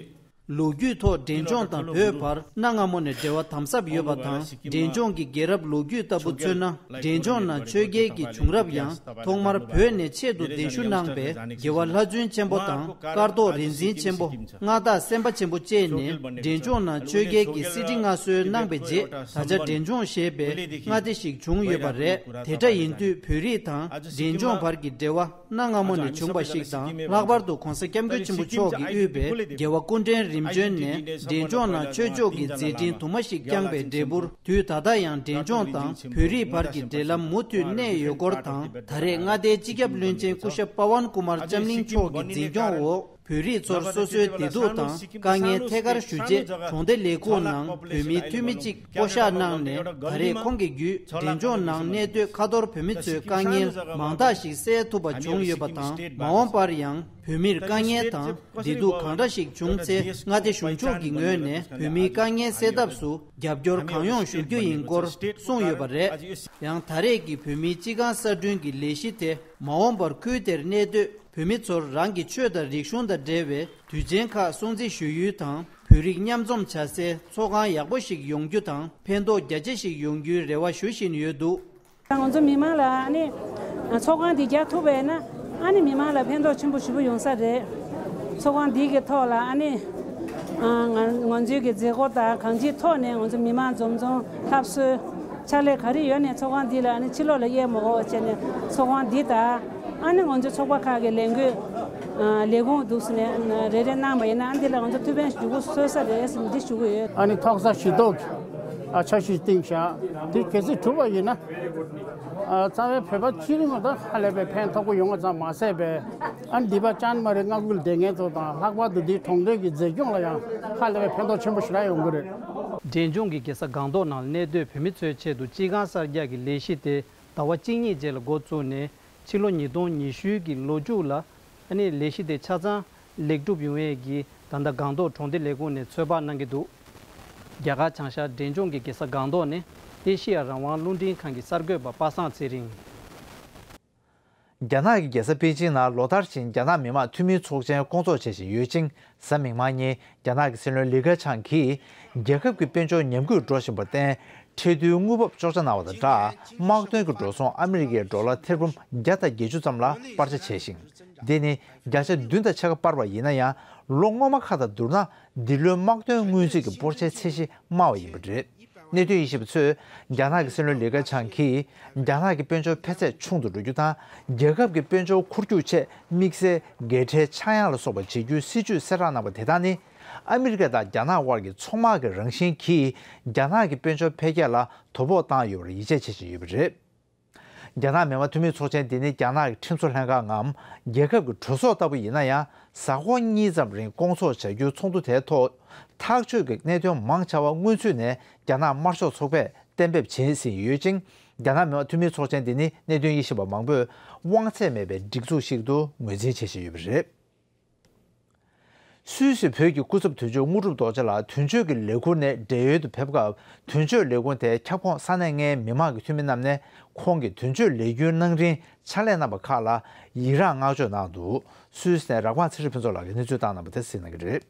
ལོ་རྒྱུས་ཐོག་འབྲས་ལྗོངས་དང་བོད་བར་གནའ་སྔ་མོ་ནས་འབྲེལ་བ་དམ་ཟབ་ཡོད་པ་དང་། འབྲས་ལྗོངས་ཀྱི་རྒྱལ་རབས་ལོ་རྒྱུས་ལྟ་བུ་མཚོན་ན། འབྲས་ལྗོངས་ནང་ཆོས་རྒྱལ་གྱི་བྱུང་རབས་ཡང་ཐོག་མར་བོད་ནས་ཆེད་དུ་གདན་ཞུ་གནང་པའི་རྒྱལ་བ་ལྷ་བཙུན་ཆེན་པོ་དང་། སྐར་ཐོག་རིག་འཛིན་ཆེན་པོ། མངའ་བདག་སེམས་དཔའ་ཆེན་པོ་བཅས་ནས་འབྲས་ལྗོངས་ནང་ཆོས་རྒྱལ་གྱི་གསེར་ཁྲི་མངའ་གསོལ་གནང་བའི་རྗེས། ད་ཆ་འབྲས་ལྗོངས་ཞེས་པའི་མངའ་སྡེ་ཞིག་བྱུང་ཡོད་པ་རེད། དེ་འདྲ་ཡིན་དུས་བོད་རིགས་དང་འབྲས་ལྗོངས་བར་གྱི་འབྲེལ་བ་གནའ་སྔ་མོ་ནས་བྱུང་བ་ཞིག་དང་། ལྷག་པར་དུ་༸གོང་ས་༸སྐྱབས་མགོན་ཆེན་པོ་མཆོག་གིས་དབུས་པའི་རྒྱལ་བ་སྐུ་ཕྲེང་རིམ་བྱོན་ནས་འབྲས་ལྗོངས་ནང་ཆོས་ཕྱོགས་ཀྱི་མཛད་འཕྲིན་དུ་མ་ཞིག་བསྐྱངས་པའི་འབྲས་བུར། དུས་ད་ལྟ་ཡང་འབྲས་ལྗོངས་དང་བོད་རིགས་བར་གྱི་འབྲེལ་ལམ་མུ་མཐུད་གནས་ཡོད་སྐོར་དང་། ད་རེས་མངའ་སྡེའི་སྤྱི་ཁྱབ་བློན་ཆེན་སྐུ་ཞབས་པ་ཝན་ཀུ་མར་ལྕམ་གླིང་མཆོག་གི་འཛིན་སྐྱོང་འོག་བོད་རིགས་ཚོར་སོ་སོའི་བདེ་སྡུག་དང་དཀའ་ངལ་ཐད་ཀར་ཞུ་ཆེད། གྲོང་སྡེ་ལས་ཁུངས་ནང་བོད་མིའི་འཐུས་མི་གཅིག་བསྐོ་གཞག་གནང་ནས། ད་རེས་ཁོང་གི་བརྒྱུད་འབྲས་ལྗོངས་ནང་གནས་སྡོད་ཁ་ཐོར་བོད་མི་ཚོའི་དཀའ་ངལ་མང་དག་ཞིག་སེལ་ཐུབ་པ་བྱུང་ཡོད་པ་དང་། མ་འོངས་པར་ཡང་བོད་མིར་དཀའ་ངལ་དང་བདེ་སྡུག་གང་འདྲ་ཞིག་བྱུང་ཚེ། མངའ་སྡེ་གཞུང་ཕྱོགས་ཀྱི་ངོས་ནས་བོད་མིའི་དཀའ་ངལ་སེལ་ཐབས་སུ་རྒྱབ་སྐྱོར་གང་ཡོང་ཞུ་རྒྱུ་ཡིན་སྐོར་གསུངས་ཡོད་པ་རེད། ཡང་ད་རེས་ཀྱི་བོད་མིའི་སྤྱི་ཁང་གསར་སྐྲུན་གྱི་ལས་གཞི་དེ། མ་འོངས་པར་ཁུལ་དེར་གནས་སྡོད་བོད་མི་ཚོར་རང་གི་ཆོས་དང་རིག་གཞུང་དང་འབྲེལ་བའི་དུས་ཆེན་ཁག་སྲུང་བརྩི་ཞུ་ཡུལ་དང་། བོད་རིགས་མཉམ་འཛོམས་བྱ་སའི་ཚོགས་ཁང་ཡག་པོ་ཞིག་ཡོང་རྒྱུ་དང་། ཕན་ཐོགས་རྒྱ་ཆེ་ཞིག་ཡོང་རྒྱུའི་རེ་བ་ཞུ་བཞིན་ཡོད་འདུག་ང་ཚོ་མི་མང་ལ་ཨ་ནི་ཚོགས་ཁང་འདི་རྒྱག་ཐུབ་པ་ཡིན་ན། ཨ་ནི་མི་མང་ལ་ཕན་ཐོགས་ཆེན་པོ་ཞེ་པོ་ཡོང་ས་རེད། ཚོགས་ཁང་འདི་གི་ཐོག་ལ་ཨ་ནི་ང་ང་ཚོའི་གི་མཛད་སྒོ་དང་གང་ཅིའི་ཐོག་ནས་ང་ཚོ་མི་མང་འཛོམས་འཛོམས་སླར་གསོའི་ཕྱག་ལས་ག་རེ་ཡོད་ནས་ཚོགས་ཁང་འདི་ལ་ཨ་ནི་ཕྱི་ལོགས་ལ་གཡས་མ་འགོག་བྱས་ནས་ཚོགས་ཁང་འདི་དང་། ཨ་ནི་ང་ཚོ་ཚོགས་པ་ཁག་གི་ལས་འགུལ་ལས་ཁུངས་འདུག་ཟེར་ནས་རེ་རེ་གནང་བ་ཡིན་ན། ཨ་འདི་ལ་ང་ཚོ་ཐུགས་ཕན་ཞུ་དགོས་བཟོས་ས་རེད་ཟེར་ནས་འདི་ཞུ་གི་ཡོད། ཨ་ནི་ཐོག་ས་ཞི་ཏོག་ཨ་འཆར་གཞི་བཏིང་བཞག་འདི་གལ་སྲིད་གྲུབ་པ་ཡིན་ན། རྩ་བའི་བོད་པ་སྤྱི་རིགས་ལ་ད་ཧ་ལས་པའི་ཕན་ཐོགས་པོ་ཡོང་བ་ཙམ་མ་ཟད་པའི་ཨ་འདི་པ་ཅན་མ་རེད་མངའ་ཁུལ་སྡེ་ངན་ཚོ་དང་ལྷག་པར་དུ་འདིའི་གྲོང་སྡེ་གི་མཛེས་ལྗོངས་ལ་ཡང་ཧ་ལས་པའི་ཕན་ཐོགས་ཆེན་པོ་ཞེ་དྲག་ཡོང་གི་རེད། འབྲས་ལྗོངས་ཀྱི་རྒྱལ་ས་སྒང་ཏོག་ནང་གནས་སྡོད་བོད་མི་ཚོའི་ཆེད་དུ་སྤྱི་ཁང་གསར་རྒྱག་གི་ལས་གཞི་དེ་ཟླ་བ་གཅིག་གཉིས་རྗེས་ལ་འགོ་བཙུགས་ནས་ཕྱི་ལོ་ཉིས་སྟོང་ཉི་ཤུ་གི་ལོ་མཇུག་ལ་ཨ་ནི་ལས་གཞི་དེ་ཆ་ཚང་ལེགས་གྲུབ་ཡོང་ཡས་ཀྱི་ད་ལྟ་སྒང་ཏོག་གྲོང་སྡེ་ལས་ཁུངས་ནས་ཚོད་དཔག་གནང་གི་འདུག་རྒྱ་གར་བྱང་ཤར་འབྲས་ལྗོངས་ཀྱི་རྒྱལ་ས་སྒང་ཏོག་ནས་ཨེ་ཤེ་ཡ་རང་དབང་རླུང་འཕྲིན་ཁང་གི་གསར་འགོད་པ་པ་སངས་ཚེ་རིང་། རྒྱ་ནག་གི་རྒྱལ་ས་པེ་ཅིང་ནང་ལོ་ལྟར་བཞིན་རྒྱ་ནག་མི་དམངས་འཐུས་མིའི་ཚོགས་ཆེན་སྐོང་ཚོགས་བྱེད་བཞིན་ཡོད་ཅིང་། གཟའ་མིག་དམར་ཉིན་རྒྱ་ནག་གི་སྲིད་བློན་ལི་ཁེ་ཆང་གིས་རྒྱལ་ཁབ་ཀྱི་དཔལ་འབྱོར་ཉམས་རྒུད་འགྲོ་བཞིན་པར་བརྟེན། ཁྲལ་བསྡུའི་དངུལ་འབབ་གཅོག་ཆ་གནང་བ་དང་སྦྲགས། དམག་དོན་གྱི་འགྲོ་སོང་ཨ་མི་རི་ཀའི་ཌོ་ལར་ཐེར་འབུམ་བརྒྱ་དང་བརྒྱད་ཅུ་ཙམ་ལ་སྤར་ཆ་བྱས་ཤིང་། འདི་ནི་བརྒྱ་ཆ་བདུན་དང་ཕྱེད་ཀ་སྤར་བ་ཡིན་ན་ཡང་། ལོ་སྔོན་མ་ཁག་དང་བསྡུར་ན། འདི་ལོའི་དམག་དོན་སྔོན་རྩིས་ཀྱི་སྤོར་ཆའི་ཚད་གཞི་དམའ་བ་ཡིན་པ་རེད། གནད་དོན་དབྱེ་ཞིབ་པ་ཚོས། རྒྱ་ནག་གི་སྲིད་བློན་ལི་ཁེ་ཆང་གིས། རྒྱ་ནག་གི་དཔལ་འབྱོར་འཕེལ་ཚད་ཆུང་དུ་འགྲོ་རྒྱུ་དང་། རྒྱལ་ཁབ་ཀྱི་དཔལ་འབྱོར་འཁོར་རྒྱུག་ཆེད་དམིགས་བསལ་འགན་ཁྲལ་ཆག་ཡང་ལ་སོགས་པ་བྱེད་རྒྱུའི་སྲིད་ཇུས་གསལ་བསྒྲགས་གནང་བ་དེ་དག་ནི། ཨ་མི་རི་ཀ་དང་རྒྱ་ནག་དབར་གྱི་ཚོང་དམག་གི་རང་བཞིན་གྱིས། རྒྱ་ནག་གི་དཔལ་འབྱོར་འཕེལ་རྒྱས་ལ་དོ་ཕོག་བཏང་ཡོད་པར་ཡིད་ཆེས་བྱེད་བཞིན་ཡོད་པ་རེད། རྒྱ་ནག་མི་དམངས་འཐུས་མིའི་ཚོགས་ཆེན་འདི་ནི་རྒྱ་ནག་གི་ཁྲིམས་བཟོ་ལྷན་ཁང་ངམ། རྒྱལ་ཁབ་ཀྱི་གྲོས་ཚོགས་ལྟ་བུ་ཡིན་ན་ཡང་། གཟའ་འཁོར་གཉིས་ཙམ་རིང་སྐོང་ཚོགས་བྱ་རྒྱུའི་ཚོགས་འདུ་དེའི་ཐོག་ཐག་གཅོད་ཀྱི་གནད་དོན་མང་ཆེ་བ་སྔོན་ཚུད་ནས་རྒྱ་ནག་དམར་ཤོག་ཚོགས་པས་གཏན་འབེབས་བྱེད་ཟིན་ཡོད་ཅིང་། རྒྱ་ནག་མི་དམངས་འཐུས་མིའི་ཚོགས་ཆེན་འདི་ནི་གནད་དོན་དབྱེ་ཞིབ་པ་མང་པོས་དབང་ཚད་མེད་པའི་སྒྲིག་འཛུགས་ཤིག་ཏུ་ངོས་འཛིན་བྱེད་བཞིན་ཡོད་པ་རེད། སུད་སི་བོད་ཀྱི་སྐུ་ཚབ་དོན་གཅོད་དངོས་གྲུབ་རྡོ་རྗེ་ལགས་དོན་གཅོད་ཀྱི་ལས་ཁུར་ནས་བགྲེས་ཡོལ་དུ་ཕེབས་སྐབས། དོན་གཅོད་ལས་ཁུངས་དེའི་ཁྱབ་ཁོངས་ས་གནས་ལྔའི་མི་མང་གི་འཐུས་མི་རྣམས་ནས་ཁོང་གི་དོན་གཅོད་ལས་འགུལ་གནང་རིང་ཕྱག་ལས་གནང་པ་ཁག་ལ་ཡི་རངས་བསྔགས་བརྗོད་གནང་འདུག་སུད་སི་ནས་རག་པ་ཚེ་རིང་ཕུན་ཚོགས་ལགས་ཀྱིས་གནས་ཚུལ་བཏང་གནང་བ་དེ་གཟིགས་གནང་གི་རེད།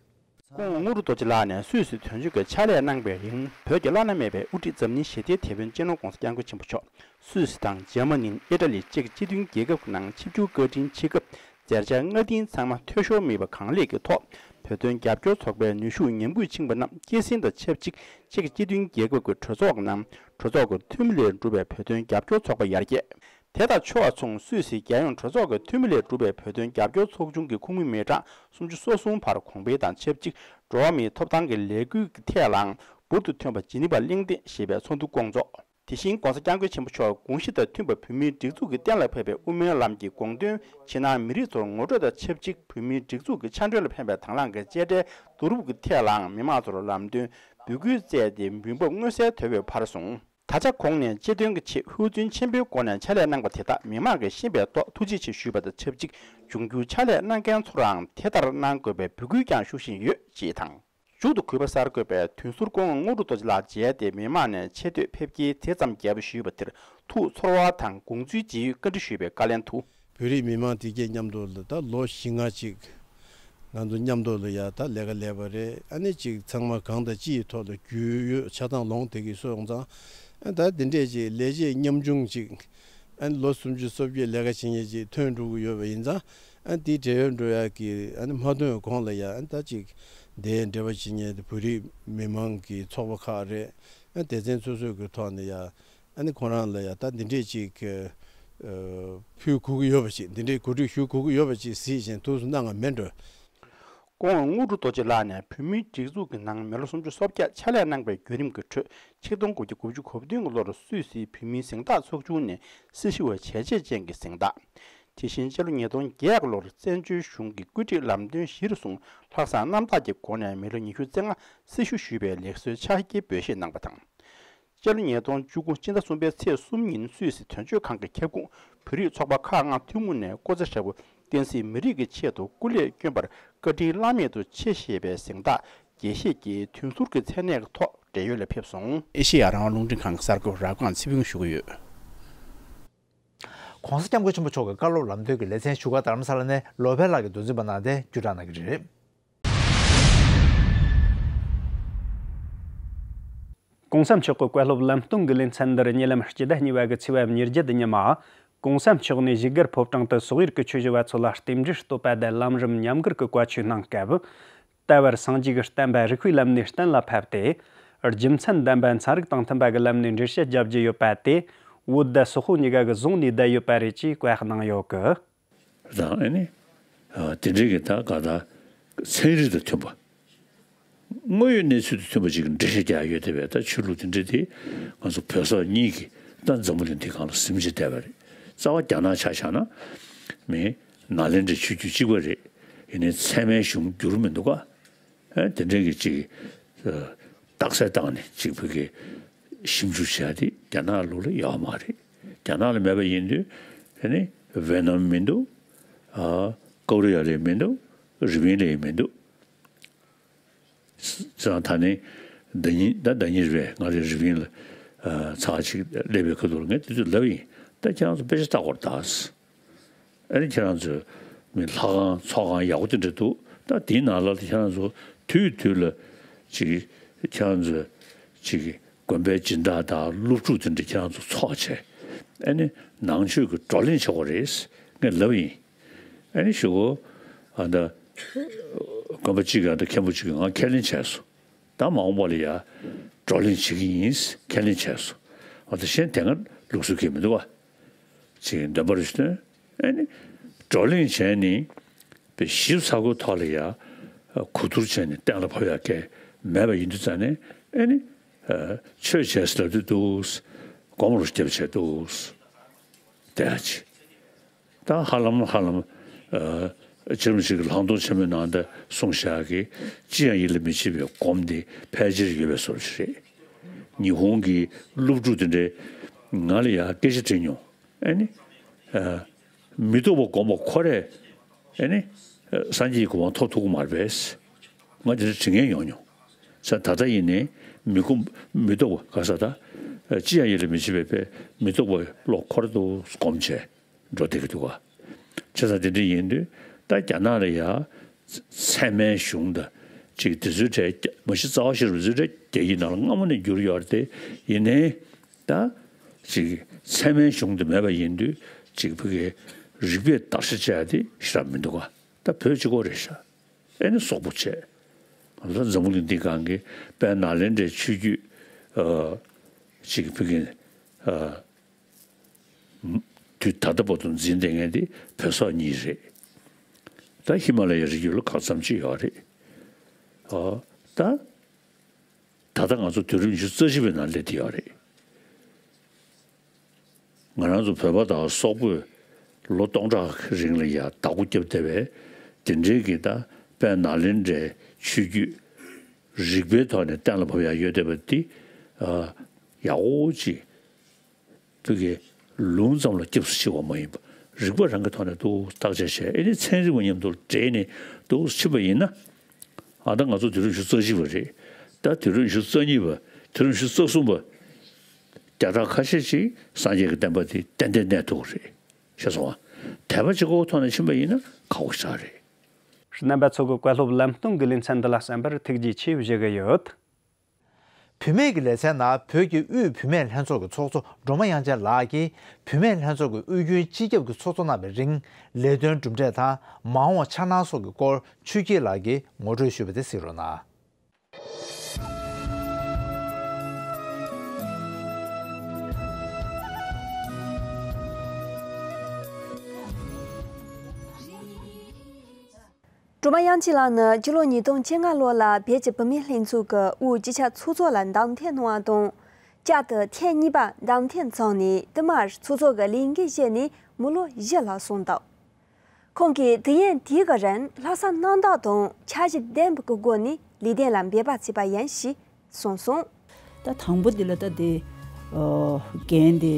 སྐུ་ངོ་དངོས་གྲུབ་རྡོ་རྗེ་ལགས་ནས་སུད་སི་དོན་གཅོད་ཀྱི་ཕྱག་ལས་གནང་བའི་རིང་། བོད་ཀྱི་བླ་ན་མེད་པའི་དབུ་ཁྲིད་འཛམ་གླིང་ཞི་བདེའི་དེད་དཔོན་སྤྱི་ནོར་༧གོང་ས་༧སྐྱབས་མགོན་ཆེན་པོ་མཆོག་སུད་སི་དང་འཇར་མ་ནི། ཨི་ཊ་ལི་བཅས་ཀྱི་སྤྱི་མཐུན་རྒྱལ་ཁབ་ནང་ཆིབས་བསྒྱུར་བཀའ་དྲིན་ཆེ་སྐབས། མཛད་འཆར་སྔ་རྟིང་ཚང་མ་འཐུས་ཤོར་མེད་པ་གང་ལེགས་ཀྱི་ཐོག་བོད་དོན་རྒྱབ་སྐྱོར་ཚོགས་པའི་ནུས་ཤུགས་ཉམས་རྒུད་ཕྱིན་པ་རྣམས་སྐྱེད་སྲིང་དང་ཆབས་ཅིག་ཅེཀ་སྤྱི་མཐུན་རྒྱལ་ཁབ་ཀྱི་གྲོས་ཚོགས་ནང་གྲོས་ཚོགས་ཀྱི་འཐུས་མི་ལས་གྲུབ་པའི་བོད་དོན་རྒྱབ་སྐྱོར་ཚོགས་པ་ཡར་རྒྱས། དེ་དང་ཕྱོགས་མཚུངས་སུད་སི་རྒྱལ་ཡོངས་གྲོས་ཚོགས་ཀྱི་འཐུས་མི་ལས་གྲུབ་པའི་བོད་དོན་རྒྱབ་སྐྱོར་ཚོགས་ཆུང་གི་ཁོངས་མི་མི་གྲངས་སུམ་ཅུ་སོ་གསུམ་བར་གོང་འཕེལ་དང་ཆབས་ཅིག་འགྲོ་བ་མིའི་ཐོབ་ཐང་གི་ལས་འགུལ་གྱི་ཐད་ལའང་འབུར་དུ་ཐོན་པ་ཇི་ནི་ཝ་གླེང་སྟེགས་ཞེས་པའི་ཚོགས་འདུ་བསྐོང་ཚོགས། དེ་བཞིན་༧གོང་ས་༧སྐྱབས་མགོན་ཆེན་པོ་མཆོག་དགོངས་གཞི་དང་མཐུན་པར་བོད་མིའི་སྒྲིག་འཛུགས་ཀྱིས་གཏན་ལ་ཕབ་པའི་དབུ་མའི་ལམ་གྱི་དགོངས་དོན་ཕྱི་ནང་མི་རིགས་ཚོར་ངོ་སྤྲོད་དང་ཆབས་ཅིག་བོད་མིའི་སྒྲིག་འཛུགས་ཀྱི་ཕྱག་མགྲོན་ལ་ཕན་པའི་དང་བླངས་ཀྱི་དཔྱད་ཁྲལ་བསྡུ་རུབ་ཀྱི་ཐད་ལའང་མི་མང་ཚོར་ལམ་སྟོན་འབོད་སྐུལ་བསྩལ་ཏེ་འབུལ་འབབ་མངོན་གསལ་དོད་པོས་འཕར་སོང་། ད་ཆ་གོང་ནས་སྤྱི་དོན་གྱི་ཆེད་ཧུར་བརྩོན་ཆེན་པོའི་སྒོ་ནས་ཕྱག་ལས་གནང་པ་དེ་དག་མི་མང་གིས་ཤེས་པའི་ཐོག་ཐུགས་རྗེ་ཆེ་ཞུས་པ་དང་ཆབས་ཅིག་འབྱུང་འགྱུར་ཕྱག་ལས་གནང་མཁན་ཚོར་ཡང་དེ་ལྟར་གནང་དགོས་པའི་འབོད་སྐུལ་ཀྱང་ཞུ་བཞིན་ཡོད་ཅེས་དང་། མཇུག་ཏུ་གུས་པ་གསར་འགོད་པས་དོན་ཟུར་སྐུ་ངོ་དངོས་གྲུབ་རྡོ་རྗེ་ལགས་མཇལ་ཏེ་མི་མང་ནས་ཆེ་བསྟོད་ཕེབས་སྐྱེལ་དེ་ཙམ་རྒྱས་པ་ཞུས་པ་དེར་ཐུགས་ཚོར་བ་དང་དགོངས་ཚུལ་བརྗེ་ཡོད་བཀའ་འདྲི་ཞུས་པའི་བཀའ་ལན་དུ། བོད་རིགས་མི་མང་དེ་གས་མཉམ་དུ་ལ་ད་ལོ་བཞི་ལྔ་ཅིག་ང་ཚོ་མཉམ་དུ་ལ་ཡ་ད་ལས་ཀ་ལས་པ་རེད། ཨ་ནི་ཅིག་ཚང་མ་གང་དང་ཅི་ཡི་ཐོག་ལ་རྒྱུས་ཡོད་ཆ་ཚང་ལོངས་དེ་གས་སོང་ཙང་ཨ་ད་དེ་འདྲས་ཅིག་ལས་བྱེད་ཉམ་ཆུང་ཅིག་ཨ་ནི་ལོ་སུམ་ཅུ་སོ་བརྒྱད་ལས་ཀ་བྱེད་མཁན་ཅིག་ཐོན་འགྲོ་གི་ཡོད་པ་ཡིན་ཙང་། ཨ་དེའི་བགྲེས་ཡོལ་འགྲོ་ཡག་གི་ཨ་ནི་མ་ཐོན་གོང་ལ་ཡ་ཨ་ད་ཅིག་དེའི་འབྲེལ་བ་བྱེད་མཁན་དེ་བོད་རིགས་མི་མང་གི་ཚོགས་པ་ཁག་རེད། ཨ་སྡེ་ཚན་སོ་སོའི་གི་ཐོག་ནས་ཡ་ཨ་ནི་ཁོ་རང་ལ་ཡ་ད་འདི་འདྲས་ཅིག་གི་ཨ་ཕུལ་དགོས་ཀྱི་ཡོད་པ་ཅིག་འདི་འདྲས་གོ་སྒྲིག་ཞུ་དགོས་ཀྱི་ཡོད་པ་ཅིག་གཟིགས་བཞིན་ཐུགས་སུ་གནང་བ་མེད་འགྲོ། སྐུ་ངོ་དངོས་གྲུབ་རྡོ་རྗེ་ལགས་ནས་བོད་མིའི་སྒྲིག་འཛུགས་ཀྱི་ནང་མི་ལོ་སུམ་ཅུ་སོ་བརྒྱད་ཕྱག་ལས་གནང་པའི་བརྒྱུད་རིམ་གྱི་ཁྲོད་ཆིག་སྟོང་དགུ་བརྒྱ་དགུ་བཅུ་གོ་བདུན་གྱི་ལོར་སུད་སིའི་བོད་མིའི་གཟེངས་རྟགས་ཚོགས་ཆུང་ནས་སྲི་ཞུ་བའི་བྱས་རྗེས་ཅན་གྱི་གཟེངས་རྟགས། དེ་བཞིན་སྤྱི་ལོ་ཉིས་སྟོང་བརྒྱད་ལོར་བཙན་བྱོལ་གཞུང་གི་བཀོད་སྒྲིག་ལམ་སྟོན་གཞིར་བཟུང་ལྷག་བསམ་རྣམ་དག་གི་སྒོ་ནས་མི་ལོ་ཉི་ཤུ་རྩ་ལྔ་སྲི་ཞུ་ཞུས་པའི་ལེགས་གསོའི་ཕྱག་འཁྱེར་འབུལ་བཞེས་གནང་བ་དང་། སྤྱི་ལོ་ཉིས་སྟོང་བཅུ་དགུ་སྤྱི་ཟླ་གསུམ་པའི་ཚེས་གསུམ་ཉིན་སུད་སི་དོན་གཅོད་ཁང་གི་ཁྱབ་ཁོངས་བོད་རིགས་ཚོགས་པ་ཁག་ལྔ་ཐུན་མོང་ནས་སྐུ་ཚེ་ཧྲིལ་པོ་བསྟན་སྲིད་མི་རིགས་ཀྱི་ཆེད་དུ་སྐུ་ལས་བསྐྱོན་པར་བཀའ་དྲིན་བླ་མེད་དུ་ཆེ་ཞེས་པའི་གཟེངས་རྟགས་དགྱེས་བཞེས་ཀྱིས་དོན་ཟུར་གྱི་མཚན་གནས་ཀྱི་ཐོག་བགྲེས་ཡོལ་ལ་ཕེབས་སོང་། ཨེ་ཤེ་ཡ་རང་དབང་རླུང་འཕྲིན་ཁང་གི་གསར་འགོད་པ་རབ་སྒང་ཚེ་ཕུན་ཞུ་གི་ཡོད། ྋགོང་ས་ྋསྐྱབས་མགོན་ཆེན་པོ་མཆོག་གི་བཀའ་སློབ་ལམ་སྟོན་གྱི་ལེ་ཚན་བཞུགས་སྒར་རྡ་རམ་ས་ལ་ནས་ལོ་པཎ་ལགས་ཀྱིས་མདོ་འཛིན་པ་གནང་སྟེ་བརྒྱུད་བསྒྲགས་གནང་གི་རེད། ྋགོང་ས་མཆོག་གི་བཀའ་སློབ་ལམ་སྟོན་གྱི་ལེ་ཚན་འདིར་ཉེ་ལམ་སྤྱི་ཟླ་གཉིས་པ་གི་ཚེས་པ་ཉེར་བརྒྱད་ཉི་མ། ྋགོང་ས་མཆོག་ནས་བཞུགས་སྒར་ཕོ་བྲང་དུ་སོག་ཡུལ་གྱི་ཆོས་ཞུ་བ་ཚོ་ལ་རྟེན་འབྲེལ་བསྟོད་པ་དང་ལམ་རིམ་ཉམས་མགུར་གྱི་བཀའ་ཆོས་གནང་སྐབས། ད་བར་སངས་རྒྱས་ཀྱི་བསྟན་པ་རིགས་པའི་ལམ་ནས་གཏན་ལ་ཕབ་སྟེ། རྒྱུ་མཚན་ལྡན་པ་ཚན་རིག་དང་མཐུན་པ་གི་ལམ་ནས་འགྲེལ་བཤད་རྒྱབ་རྒྱུ་ཡོད་པ་དེ། བོད་དང་སོག་པོ་གཉིས་ཀ་གི་ཟུང་ནས་བསྡད་ཡོད་པ་རེད་ཅེས་བཀའ་གནང་ཡོད་གི། དང་ཨ་ནི། ཨ་དེ་འདྲའི་གི་ད་ག་ད་ཚན་རིག་དང་མཐུན་པ། དངོས་ཡོད་གནས་ཚུལ་དང་མཐུན་པ་ཅིག་གི་འགྲེལ་བཤད་རྒྱག་ཡོད་བསྡད་པས། ད་ཆོས་ལུགས་དེ་འདྲ་དེ་ང་ཚོ་བོད་སོག་གཉིས་ཀྱི་ ད་འཛམ་བུ་གླིང་འདི་སྒང་ལ་ཟིན་བྱས་བསྡད་པ་རེད། རྩ་བ་རྒྱ་ནག་ཆ་བཞག་ན་མི་ནཱ་ལེནྡྲའི་ཆོས་བརྒྱུད་གཅིག་པ་རེད། ཡིན་ནའི་ཚད་མའི་གཞུང་བསྒྱུར་མི་འདུག་ག་ཨེ་དེ་འདྲའི་གི་ཅིག་རྟགས་གསལ་བཏང་ནས་ཅིག་བོད་ཀྱི་ཞིབ་འཇུག་བྱས་ཏེ་རྒྱ་ནག་ལུགས་ལ་ཡོད་མ་རེད། རྒྱ་ནག་ལ་མེད་པ་ཡིན་དུས་ཨེ་ནི་ཝེ་ནམ་མི་འདུག་ཨ་ཀོ་རི་ཡ་ལ་མི་འདུག་རི་པིན་ལ་མི་འདུག་ཙང་ད་ནི་ཟླ་ཉིན་ད་ཟླ་ཉིན་རེད། ང་རེ་རི་པིན་ལ་ཚར་གཅིག་སླེབས་པའི་ཁ་ཐུག་ལ་ངས་དེ་དུས་ལབ་ཡིན། ད་ཁྱེད་རང་ཚོ་དཔེ་ཆ་ལྟ་དགོས་རེད་ད། ཨ་ནི་ཁྱེད་རང་ཚོས་མི་ལྷ་ཁང་ཚོགས་ཁང་ཡག་པོ་དེ་འདྲ་འདུག་ད་དེའི་ནང་ལ་ཁྱེད་རང་ཚོ་དུས་དུས་ལ་ཅིག་ཁྱེད་རང་ཚོས་ཅིག་དགོན་པའི་སྦྱིན་བདག་དང་སློབ་ཕྲུག་དེ་འདྲ་ཁྱེད་རང་ཚོ་ཚོགས་བྱས་ཨ་ནི་ནང་ཆོས་ཀྱི་བགྲོ་གླེང་བྱེད་དགོས་རེད། ངས་ལབ་ཡིན། ཨ་ནི་ཞུ་གོ་ཨ་ད་དགོན་པ་གཅིག་གི་ཨ་ད་མཁན་པོ་གཅིག་གིས་ང་ཁས་ལེན་བྱས་སོང་། ད་མ་འོངས་པ་ལ་ཡ་བགྲོ་གླེང་བྱེད་ཀྱི་ཡིན་ཁས་ལེན་བྱས་སོང་། འོ་ད་གཞན་དེ་སྔ་ལུགས་སྲོལ་གྱི་མི་འདུག་བ། ཅིག་འདོན་པ་རེ་ཞུ་དོན་ཨ་ནི་བགྲོ་གླེང་བྱས་ནི་པའི་ཞིབ་ཚགས་པོའི་ཐོག་ལ་ཡ་གོ་བསྡུར་བྱས་ནས་གཏན་ལ་ཕབ་ཡ་གལ་མེད་པ་ཡིན་དུས་ཙང་ནས་ཨ་ནི་ཆོས་བྱས་ཟེར་ལབ་དུས་འདུག་སྒོམ་རུ་རྒྱབ་བྱས་འདུག་དེ་ཡ་ཅིག་ད་ཧ་ལམ་ཧ་ལམ། ཨ་ཕྱི་རིམ་ཞིག་གི་ལྷག་མཐོང་ཆེན་མོའི་ནང་དུ་གསུངས་བཞག་གི་ཅི་ཡང་ཡིད་ལ་མི་བྱེད་པའི་སྒོམ་དེ་ཕལ་ཆེར་ཡོད་པའི་བཟོ་འདྲ་ཞིག་རེད། ཉི་ཧོང་གི་སློབ་ཕྲུག་དེ་འདྲས་ང་ལ་ཡང་སྐད་ཆ་དྲིས་མྱོང་། ཨ་ནི། ཨ་མི་རྟོག་པ་སྒོམ་པ་ཁོ་རས་ཨ་ནི། ཨ་སངས་རྒྱས་ཀྱི་གོ་འཕང་ཐོབ་ཐུབ་ཀྱི་མ་རེད་པས། ང་དེ་འདྲ་དྲི་མཁན་ཡོང་མྱོང་། ས་ད་ལྟ་ཡིན་ནའི་མི་སྒོམ་མི་རྟོག་པ་ག་ས་ད། ཨ་ཅི་ཡང་ཡིད་ལ་མི་བྱེད་པའི་པས་མི་རྟོག་པའི་བློ་ཁོ་ར་དུ་སྒོམ་བྱས། འགྲོ་བསྡད་ཀྱི་འདུག་ག་བྱས་ཙང་དེ་འདྲ་ཡིན་དུས་ད་རྒྱ་ནག་ལ་ཡ་ཚད་མའི་གཞུང་དང་ཅིག་དེ་ཚོའི་གྲས་མ་གཞི་རྩ་བ་ཤེས་རབ་དེ་ཚོའི་གྲས་རྒྱ་ཡིག་ནང་ལ་སྔ་མོ་ནས་བསྒྱུར་ཡོད་རེད་དེ། ཡིན་ནའི་ད་ཅིག་ཚད་མའི་གཞུང་དེ་མེད་པ་ཡིན་དུས་ཅིག་བོད་ཀྱི་རིག་པས་བརྟག་ཞིབ་བྱས་ཏེ་ཞེ་དྲག་མི་འདུག་ག་ད་བོད་གཅིག་པོ་རེད་ཤག་ཨེ་ནི་སོག་པོ་བྱས། ང་ཚོ་འཛམ་བུ་གླིང་འདི་སྒང་གི་དཔལ་ནཱ་ལེནྡྲའི་ཆོས་བརྒྱུད་ཨ་ཅིག་བོད་ཀྱི་ཨ་དུས་ད་ལྟ་བར་དུ་འཛིན་བསྡད་མཁན་དེ་བོད་སོག་གཉིས་རེད། ད་ཧི་མ་ལ་ཡའི་རི་རྒྱུད་ལ་གང་འཚམ་ཅིག་ཡོད་རེད། ཨ་ད་ད་ལྟ་ང་ཚོ་དུས་རབས་ཉི་ཤུ་རྩ་གཅིག་པའི་ནང་སླེབས་བསྡད་ཡོད་རེད། ང་རང་ཚོ་བོད་པ་དང་སོག་པོས་ལོ་སྟོང་ཕྲག་རིང་ལ་ཡ་བདག་པོ་བརྒྱབ་བསྡད་པའི་དེ་འདྲའི་གི་ད་དཔལ་ནཱ་ལེནྡྲའི་ཆོས་བརྒྱུད་རིག་པའི་ཐོག་ནས་གཏན་ལ་ཕབ་ཡ་ཡོད་བསྡད་པ་འདི་ཨ་ཡག་པོ་ཅིག་བོད་ཀྱི་ལུང་ཙམ་ལ་སྐྱབས་སུ་མཆི་བ་མ་ཡིན་པ་རིག་པ་རང་གི་ཐོག་ནས་འདུག་བརྟག་དཔྱད་བྱས་ཨེ་ནི་ཚན་རིག་པ་མཉམ་དུ་འདྲེས་ནས་འདུག་ཕྱིན་པ་ཡིན་ན། ཨ་ད་ང་ཚོ་དུས་རབས་ཉི་ཤུ་རྩ་གཅིག་པ་རེད། ད་དུས་རབས་ཉི་ཤུ་རྩ་གཉིས་པ་དུས་རབས་ཉི་ཤུ་རྩ་གསུམ་པ་བརྒྱ་ཕྲག་ཁ་ཤས་ཅིག་སངས་རྒྱས་ཀྱི་བསྟན་པ་དེ་ཏན་ཏན་གནས་ཐུབ་ཀྱི་རེད། ཤེས་སོང་ང་། དད་པ་གཅིག་པོའི་ཐོག་ནས་ཕྱིན་པ་ཡིན་ན་ཁག་པོ་ཞེ་དྲག་རེད། རྣམ་པ་ཚོ་གི་བཀའ་སློབ་ལམ་སྟོན་གྱི་ལེ་ཚན་འདི་ལ་གསན་པར་ཐུགས་རྗེ་ཆེ་ཞུ་གི་ཡོད། བུད་མེད་ཀྱི་ལེ་ཚན་ནང་བོད་ཀྱི་དབུས་བུད་མེད་ལྷན་ཚོགས་ཀྱི་ཚོགས་གཙོ་སྒྲོལ་མ་དབྱངས་ཅན་ལགས་ཀྱིས་བུད་མེད་ལྷན་ཚོགས་ཀྱི་དབུས་རྒྱུན་སྤྱི་ཁྱབ་ཀྱི་ཚོགས་གཙོ་གནང་བའི་རིང་ལས་དོན་གྲུབ་འབྲས་དང་མ་འོངས་འཆར་སྣང་སོགས་ཀྱི་སྐོར་ཆོས་སྐྱིད་ལགས་ཀྱིས་ངོ་སྤྲོད་ཞུས་པ་དེ་གཟིགས་རོགས་གནང་། སྒྲོལ་མ་དབྱངས་ཅན་ལགས་ནི་སྤྱི་ལོ་ཉིས་སྟོང་བཅོ་ལྔ་ལོ་ལ་བོད་ཀྱི་བུད་མེད་ལྷན་ཚོགས་ཀྱི་དབུས་སྤྱི་ཁྱབ་ཚོགས་གཙོ་ལ་འདེམས་ཐོན་གནང་བ་དང་། བསྐྱར་དུ་ཐེངས་གཉིས་པ་འདེམས་ཐོན་བྱུང་ནས་དེ་མར་ཚོགས་གཙོ་གི་ལས་འགན་བཞེས་ནས་མི་ལོ་བཞི་ལྷག་སོང་འདུག་ཁོང་གིས་དུས་ཡུན་དེའི་གི་རིང་ལྷག་བསམ་རྣམ་དག་དང་འཆར་གཞི་ལྡན་པའི་སྒོ་ནས་ལས་དོན་ལ་འབད་པ་བྱས་པ་ཡིན་ཞེས་གསུངས་སོང་། ད་དང་པོ་འདི་ལ་ད་དེ་ཨ་འགན་དེ་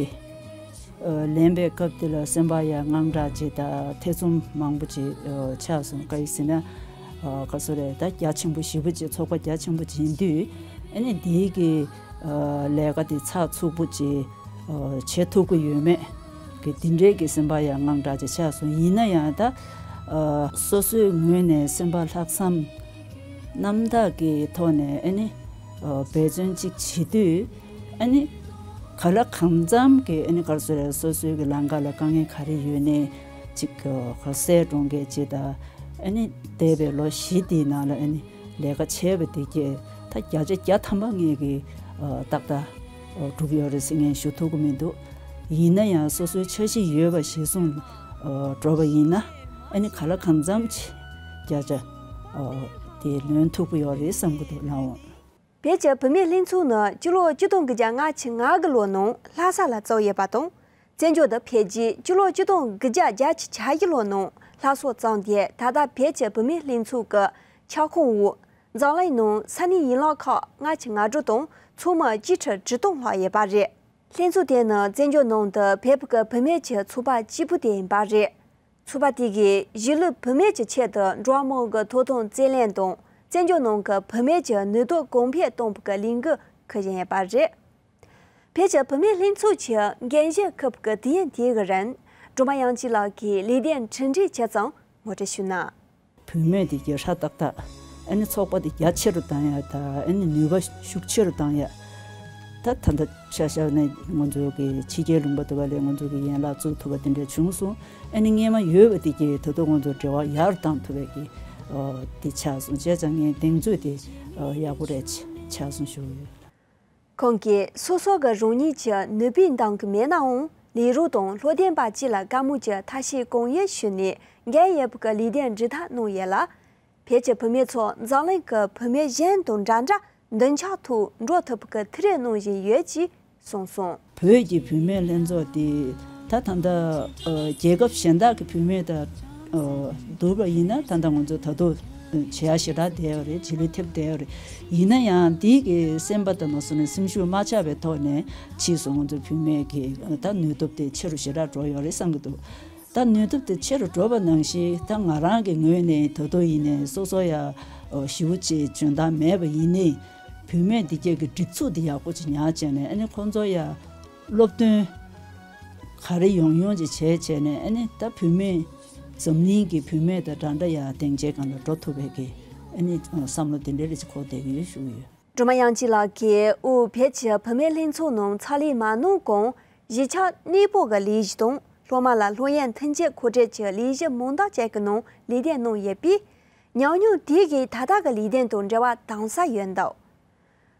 ཨ་ལེན་པའི་སྐབས་དེ་ལ་སེམས་པ་ཡང་དངངས་སྐྲག་ཅིག་དང་ཐེ་ཚོམ་མང་པོ་ཅིག་ཨ་ཆགས་སོང་། ག་ཡིན་ཟེར་ན་ཨ་ག་སོ་རེད། ད་རྒྱ་ཆེན་པོ་ཞེ་པོ་ཅིག་ཚོགས་པ་རྒྱ་ཆེན་པོ་ཅིག་ཡིན་དུས་ཨ་ནི་དེའི་གི་ཨ་ལས་ཀ་དེ་ཚགས་ཚུད་པོ་ཅིག་ཨ་བྱེད་ཐུབ་ཀྱི་ཡོད་མེད་ཀྱི་དེ་འདྲའི་གི་སེམས་པ་ཡང་དངངས་སྐྲག་ཅིག་ཆགས་སོང་། ཡིན་ན་ཡང་ད་ཨ་སོ་སོའི་ངོས་ནས་སེམས་པ་ལྷག་བསམ་རྣམ་དག་གི་ཐོག་ནས་ཨ་ནི་ཨ་འབད་བརྩོན་ཅིག་བྱེད་དུས་ཨ་ནི་ག་ལ་གང་འཚམ་གྱི་ཨ་ནི་ག་རེ་ཟེར་རེད། སོ་སོའི་གི་ལམ་ཁ་ལ་དཀའ་ངལ་ག་རེ་ཡོད་ནའི་ཅིག་ག་སེལ་འགྲོ་མཁན་ཅིག་དང་། ཨ་ནི་འདས་པའི་ལོ་བཞི་དེའི་ནང་ལ་ཨ་ནི་ལས་ཀ་བྱས་པ་དེ་གས་ད་བརྒྱ་ཆ་བརྒྱ་ཐམ་པ་ངས་ཀྱི་ཨ་ཏག་ཏག་ཨ་གྲུབ་ཡོད་རེད་ཟེར་ངས་ཞུ་ཐུབ་ཀྱི་མི་འདུག་ཡིན་ན་ཡང་སོ་སོའི་འཆར་གཞི་ཡོད་པ་གཞིར་བཟུང་ཨ་འགྲོ་བ་ཡིན་ན་ཨ་ནི་ག་ལ་གང་འཚམ་ཅིག་བརྒྱ་ཆ་ཨ་དེ་ལོན་ཐུབ་ཀྱི་ཡོད་རེད་བསམ་གྱི་འདུག་ལགས། བོད་ཀྱི་བུད་མེད་ལྷན་ཚོགས་ནི་སྤྱི་ལོ་ཆིག་སྟོང་དགུ་བརྒྱ་ལྔ་བཅུ་ང་དགུ་ལོ་ནང་ལྷ་ས་ལ་བཙུགས་ཡོད་པ་དང་། བཙན་བྱོལ་དུ་ཕེབས་རྗེས་སྤྱི་ལོ་ཆིག་སྟོང་དགུ་བརྒྱ་བརྒྱད་ཅུ་གྱ་བཞི་ལོ་ནང་ལྷ་ས་བཙུགས་ཏེ། ད་ལྟ་བོད་ཀྱི་བུད་མེད་ལྷན་ཚོགས་ཀྱི་ཁྱབ་ཁོངས་འོག་འཛམ་གླིང་ནང་ས་གནས་ཡན་ལག་ཁག་ལྔ་བཅུ་ང་དྲུག་དང་ཚོགས་མི་བཅུ་ཁྲི་བཅུ་སྟོང་ལྷག་ཡོད་པ་རེད། ལྷན་ཚོགས་དེ་ནི་བཙན་བྱོལ་ནང་དུ་བོད་ཀྱི་བུད་མེད་ཀྱི་ཚོགས་པ་གཅིག་པུ་དེ་ཡིན་པ་རེད། ཚོགས་པ་དེ་གིས་གཞིས་ལུས་བུད་མེད་ཀྱི་ཆེད་དུ་འགྲོ་བ་མིའི་ཐོབ་ཐང་རྩོད་ལེན་དང་། བཙན་བྱོལ་ནང་གི་བུད་མེད་ཀྱི་ནུས་སྟོབས་གོང་འཕེལ་གཏོང་བའི་ལས་འགུལ་འཁུར་བཞིན་ཡོད་པ་རེད། བོད་ཀྱི་བུད་མེད་ལྷན་ཚོགས་ཀྱི་འགན་བཞེས་འཁུར་བའི་དུས་ཡུན་དེའི་རིང་། སྒྲོལ་མ་དབྱངས་སྐྱིད་ལགས་ཀྱིས་ལས་དོན་གྲུབ་འབྲས་ཇི་ཙམ་ངོ་སྤྲོད་ཞུས་ན། བུད་མེད་དེ་རྒྱ་ཧྲ་ཏག་ཏག་ཨ་ནི་ཚོགས་པ་དེ་རྒྱ་ཆེ་རུ་བཏང་ཡ་དང་། ཨ་ནི་ནུས་པ་ཤུགས་ཆེ་རུ་བཏང་ཡ། ད་ད་ལྟ་ཆ་བཞག་ནས་ང་ཚོ་གི་ཕྱི་རྒྱལ་ལུང་པ་དུ་བ་ལས་ང་ཚོ་གི་ཡན་ལག་བཙུགས་ཐུབ་པ་དེ་འདྲ་བྱུང་སོང་། ཨ་ནི་སྔོན་མ་ཡོད་པ་དེ་གིས་ད་དུང་ང་ཚོ་འབྲེལ་བ་ཡར་བཏང་ཐུབ་པའི་གི་དེ་ཆགས་སོང་། བྱས་ཙང་ངས་གདེང་ཚོད་དེ་ཡག་པོ་རེད་ཆགས་སོང་ཞུ་གི་ཡོད། ཁོང་གིས་སོ་སོ་གི་རང་ཉིད་ཀྱི་ནུས་པས་འདང་གི་མེད་ནའང་། ལས་རོགས་དང་ལྷོ་སྡེ་པ་བཅས་ལ་བཀའ་མོལ་གྱི་ཐབས་ཤེས་གང་ཡོད་ཞུས་ནས། འགན་ཡོད་པའི་ལས་དོན་སྒྲུབ་ཐབས་གནང་ཡོད་ལ། བོད་ཀྱི་བུད་མེད་ཚོ་འཛམ་གླིང་གི་བུད་མེད་གཞན་དང་འདྲ་འདྲ་མདུན་ཕྱོགས་ཐོག་འགྲོ་ཐུབ་པའི་ཐུགས་རེ་གནང་བཞིན་ཡོད་ཅེས་གསུངས་སོང་། བོད་ཀྱི་བུད་མེད་ལྷན་ཚོགས་དེ་ད་ད་ལྟ་རྒྱལ་ཁབ་གཞན་དག་གི་བུད་མེད་དང་བསྡུར་བ་ཡིན་ན། ད་ལྟ་ང་ཚོ་ད་དུང་བྱེད་ཡ་ཞེ་དྲག་བསྡད་ཡོད་རེད། བྱེད་ལས་ཐེབས་བསྡད་ཡོད་རེད། ཡིན་ན་ཡང་འདི་གི་སེམས་པ་དང་མ་སོང་ནས་སེམས་ཤུགས་མ་ཆག་པའི་ཐོག་ནས་ཕྱིས་སུ་ང་ཚོ་བུད་མེད་ཀྱི་ད་ནུས་སྟོབས་དེ་ཆེ་རུ་ཞེ་དྲག་འགྲོ་ཡོད་རེད་བསམ་གྱི་འདུག་ད་ནུས་སྟོབས་དེ་ཆེ་རུ་འགྲོ་བ་ནང་བཞིན། ད་ང་རང་གི་ངོས་ནས་ད་དུང་ཡིན་ནའི་སོ་སོ་ཡ་ཞེ་པོ་ཅིག་འཇོན་ཐང་མེད་པ་ཡིན་ནའི། བུད་མེད་འདི་གྱད་ཀྱི་སྒྲིག་འཛུགས་འདི་ཡག་པོ་ཅིག་ཉར་བྱས་ནས། ཨ་ནི་ཁོང་ཚོ་ཡ་སློབ་སྟོན་ག་རེ་ཡོང་ཡོང་ཅིག་བྱས་བྱས་ནས། ཨ་ནི་ད་བུད་མེད་འཛམ་གླིང་གི་བུད་མེད་དང་འདྲ་འདྲ་ཡ་སྡིངས་ཆའི་སྒང་ལ་འགྲོ་ཐུབ་པའི་གི་ཨ་ནི་བསམ་བློ་དེ་འདྲ་རེ་ཅིག་འཁོར་བསྡད་ཀྱི་ཡོད་ཞུ་གི་ཡོད། སྒྲོལ་མ་དབྱངས་སྐྱིད་ལགས་ཀྱིས་དབུས་བོད་ཀྱི་བུད་མེད་ལྷན་ཚོགས་ནང་ཕྱག་ལས་མ་གནང་གོང་། གཞིས་ཆགས་གནས་སྤོ་གི་ལས་གཞི་དང་། སློབ་མ་ལ་སློབ་ཡོན་ཐོན་སྐྱེད་མཁོ་སྤྲོད་ཀྱི་ལས་གཞི་མང་དག་བཅས་ཀྱི་ནང་ལས་དོན་གནང་ཡོད་པས། ཉམས་མྱོང་དེ་གིས་ད་ལྟ་གི་ལས་དོན་དང་འབྲེལ་བ་དམ་ཟབ་ཡོད་འདུག་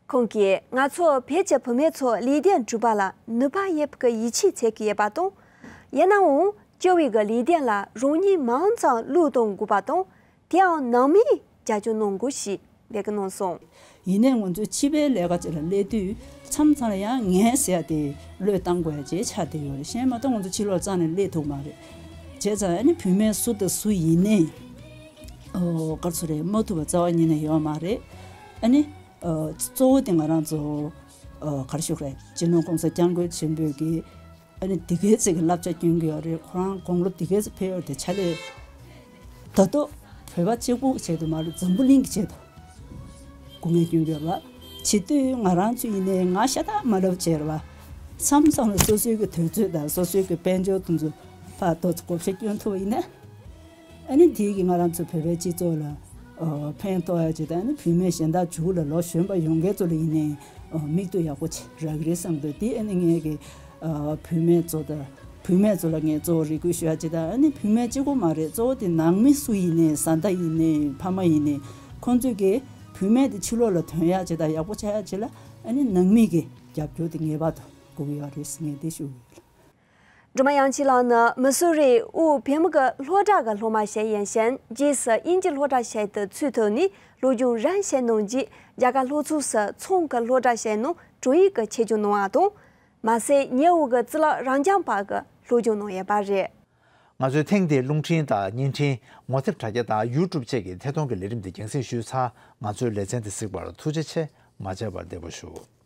ཁོང་གིས་ང་ཚོ་བོད་ཀྱི་བུད་མེད་ཚོ་ལས་དོན་སྒྲུབ་པ་ལ་ནུས་པ་ཡོད་པའི་ཡིད་ཆེས་བྱེད་ཀྱི་ཡོད་པ་དང་། ཡིན་ནའང་སྤྱི་བའི་གི་ལས་དོན་ལ་རང་ཉིད་མང་ཙམ་བློས་གཏོང་དགོས་པ་དང་། དེའང་ནང་མིས་རྒྱབ་སྐྱོར་གནང་དགོས་ཞེས་འབོད་སྐུལ་གནང་སོང་། ཡིན་ནའི་ང་ཚོ་སྤྱི་པའི་ལས་ཀ་ཅིག་ལ་སླེབས་དུས་མཚམས་མཚམས་ལ་ཡང་ངས་ཟེར་ཡ་དེ་བློས་བཏང་དགོས་ཡ་ཅིག་ཆགས་བསྡད་ཡོད་རེད། གཞན་མ་གཏོགས་ང་ཚོ་ཕྱི་ལོགས་རྩ་ནས་སླེབས་ཐུབ་མ་རེད། བྱས་ཙང་ཨ་ནི་བུད་མེད་སུ་དང་སུ་ཡིན་ནའི་ཨོ་ག་རེ་ཟེར་རེད། མ་ཐུབ་པ་རྩ་བ་ཉིད་ནས་ཡོད་མ་རེད། ཨ་ནི་ཨོ་གཙོ་བོ་དེ་ང་རང་ཚོ་ཨོ་ག་རེ་ཞུ་དགོས་རེད། སྤྱི་ནོར་༸གོང་ས་༸སྐྱབས་མགོན་ཆེན་པོས་ཀྱིས་ཨ་ནི་དེ་གའི་ཚིག་གི་བསླབ་བྱ་སྐྱོན་གྱི་ཡོད་རེད། ཁོ་རང་དགུང་ལོ་དེ་གའི་ཚིག་ཕེབས་ཡོད་རེད། ཕྱག་ལས་ད་དུང་བོད་པ་གཅིག་པུ་གི་ཆེད་དུ་མ་རེད། འཛམ་བུ་གླིང་གི་ཆེད་དུ་སྐུ་ངལ་སྐྱོན་གྱི་ཡོད་རེད། བྱེད་དུས་ང་རང་ཚོ་ཡིན་ནའི་ང་ཤ་སྟག་མ་ལབ་བྱས་རེད་བ། མཚམས་མཚམས་ལ་སོ་སོའི་གི་དུས་ཚོད་དང་སོ་སོའི་གི་དཔལ་འབྱོར་དེ་ཚོ་ཕར་ཏོག་ཙམ་བགོ་བཤའ་སྐྱོན་ཐུབ་པ་ཡིན་ན། ཨ་ནི་དེ་གིས་ང་རང་ཚོ་བོད་པའི་སྤྱི་ཚོགས་ལ་ཨ་ཕན་ཐོགས་ཡ་ཅིག་དང་། ཨ་ནི་བུད་མེད་གཞན་དག་མཇུག་ལ་ལོ་གཞོན་པ་ཡོང་མཁན་ཚོ་ལ་ཡིན་ནའི་ཨ་མིག་ལྟོས་ཡག་པོ་ཅིག་རག་གི་རེད་བསམ་འདུག་དེ་ཨ་ནི་ངས་ཀྱི་ཨ་བུད་མེད་ཚོ་དང་། བུད་མེད་ཚོ་ལ་ངས་གཙོ་བོ་རེ་སྐུལ་ཞུ་ཡ་ཅིག་དང་། ཨ་ནི་བུད་མེད་གཅིག་པོ་མ་རེད། གཙོ་བོ་དེ་ནང་མི་སུ་ཡིན་ནའི། བཟའ་ཟླ་ཡིན་ནའི། ཕ་མ་ཡིན་ནའི། ཁོང་ཚོས་ཀྱི་བུད་མེད་དེ་ཕྱི་ལོགས་ལ་ཐོན་ཡ་ཅིག་དང་ཡག་པོ་ཆགས་ཡ་ཅིག་ལ། ཨ་ནི་ནང་མི་གི་རྒྱབ་སྐྱོར་དེ་ངེས་པར་དུ་དགོས་ཀྱི་ཡོད་རེད་ཟེར་ངས་འདི་ཞུ་གི་ཡོད། སྒྲོལ་མ་དབྱངས་སྐྱིད་ལགས་ནི་མི་སུ་རི་དབུས་བོད་མི་གི་སློབ་གྲྭ་གི་སློབ་མ་ཞིག་ཡིན་ཞིང་། རྗེས་སུ་དབྱིན་ཇི་སློབ་གྲྭ་ཞིག་ཏུ་ཚུད་ཐུབ་ནས་སློབ་སྦྱོང་རིམ་བཞིན་གནང་རྗེས། རྒྱ་གར་ལྷོ་ཕྱོགས་སུ་ཚོང་གི་སློབ་གྲྭ་ཞིག་ནང་དྲུང་ཡིག་གི་ཆེད་སྦྱོང་གནང་བ་དང་། མ་ཟད་ཉེ་འོག་གི་གཙུག་ལག་རབ་འབྱམས་པ་གི་སློབ་སྦྱོང་གནང་ཡོད་པ་རེད། ང་ཚོས་ཐེངས་འདིའི་རླུང་འཕྲིན་དང་བརྙན་འཕྲིན། ངོ་དེབ་དྲ་རྒྱ་དང་ཡུ་ཊུབ་བཅས་ཀྱི་ཐད་གཏོང་གི་ལས་རིམ་འདི་རྒྱང་སྲིང་ཞུས་ཚར། ང་ཚོའི་ལེ་ཚན་འདི་གཟིགས་པར་ཐུགས་རྗེ་ཆེ། མ་བརྗེད་པར་བདེ་པོ་བཞུགས།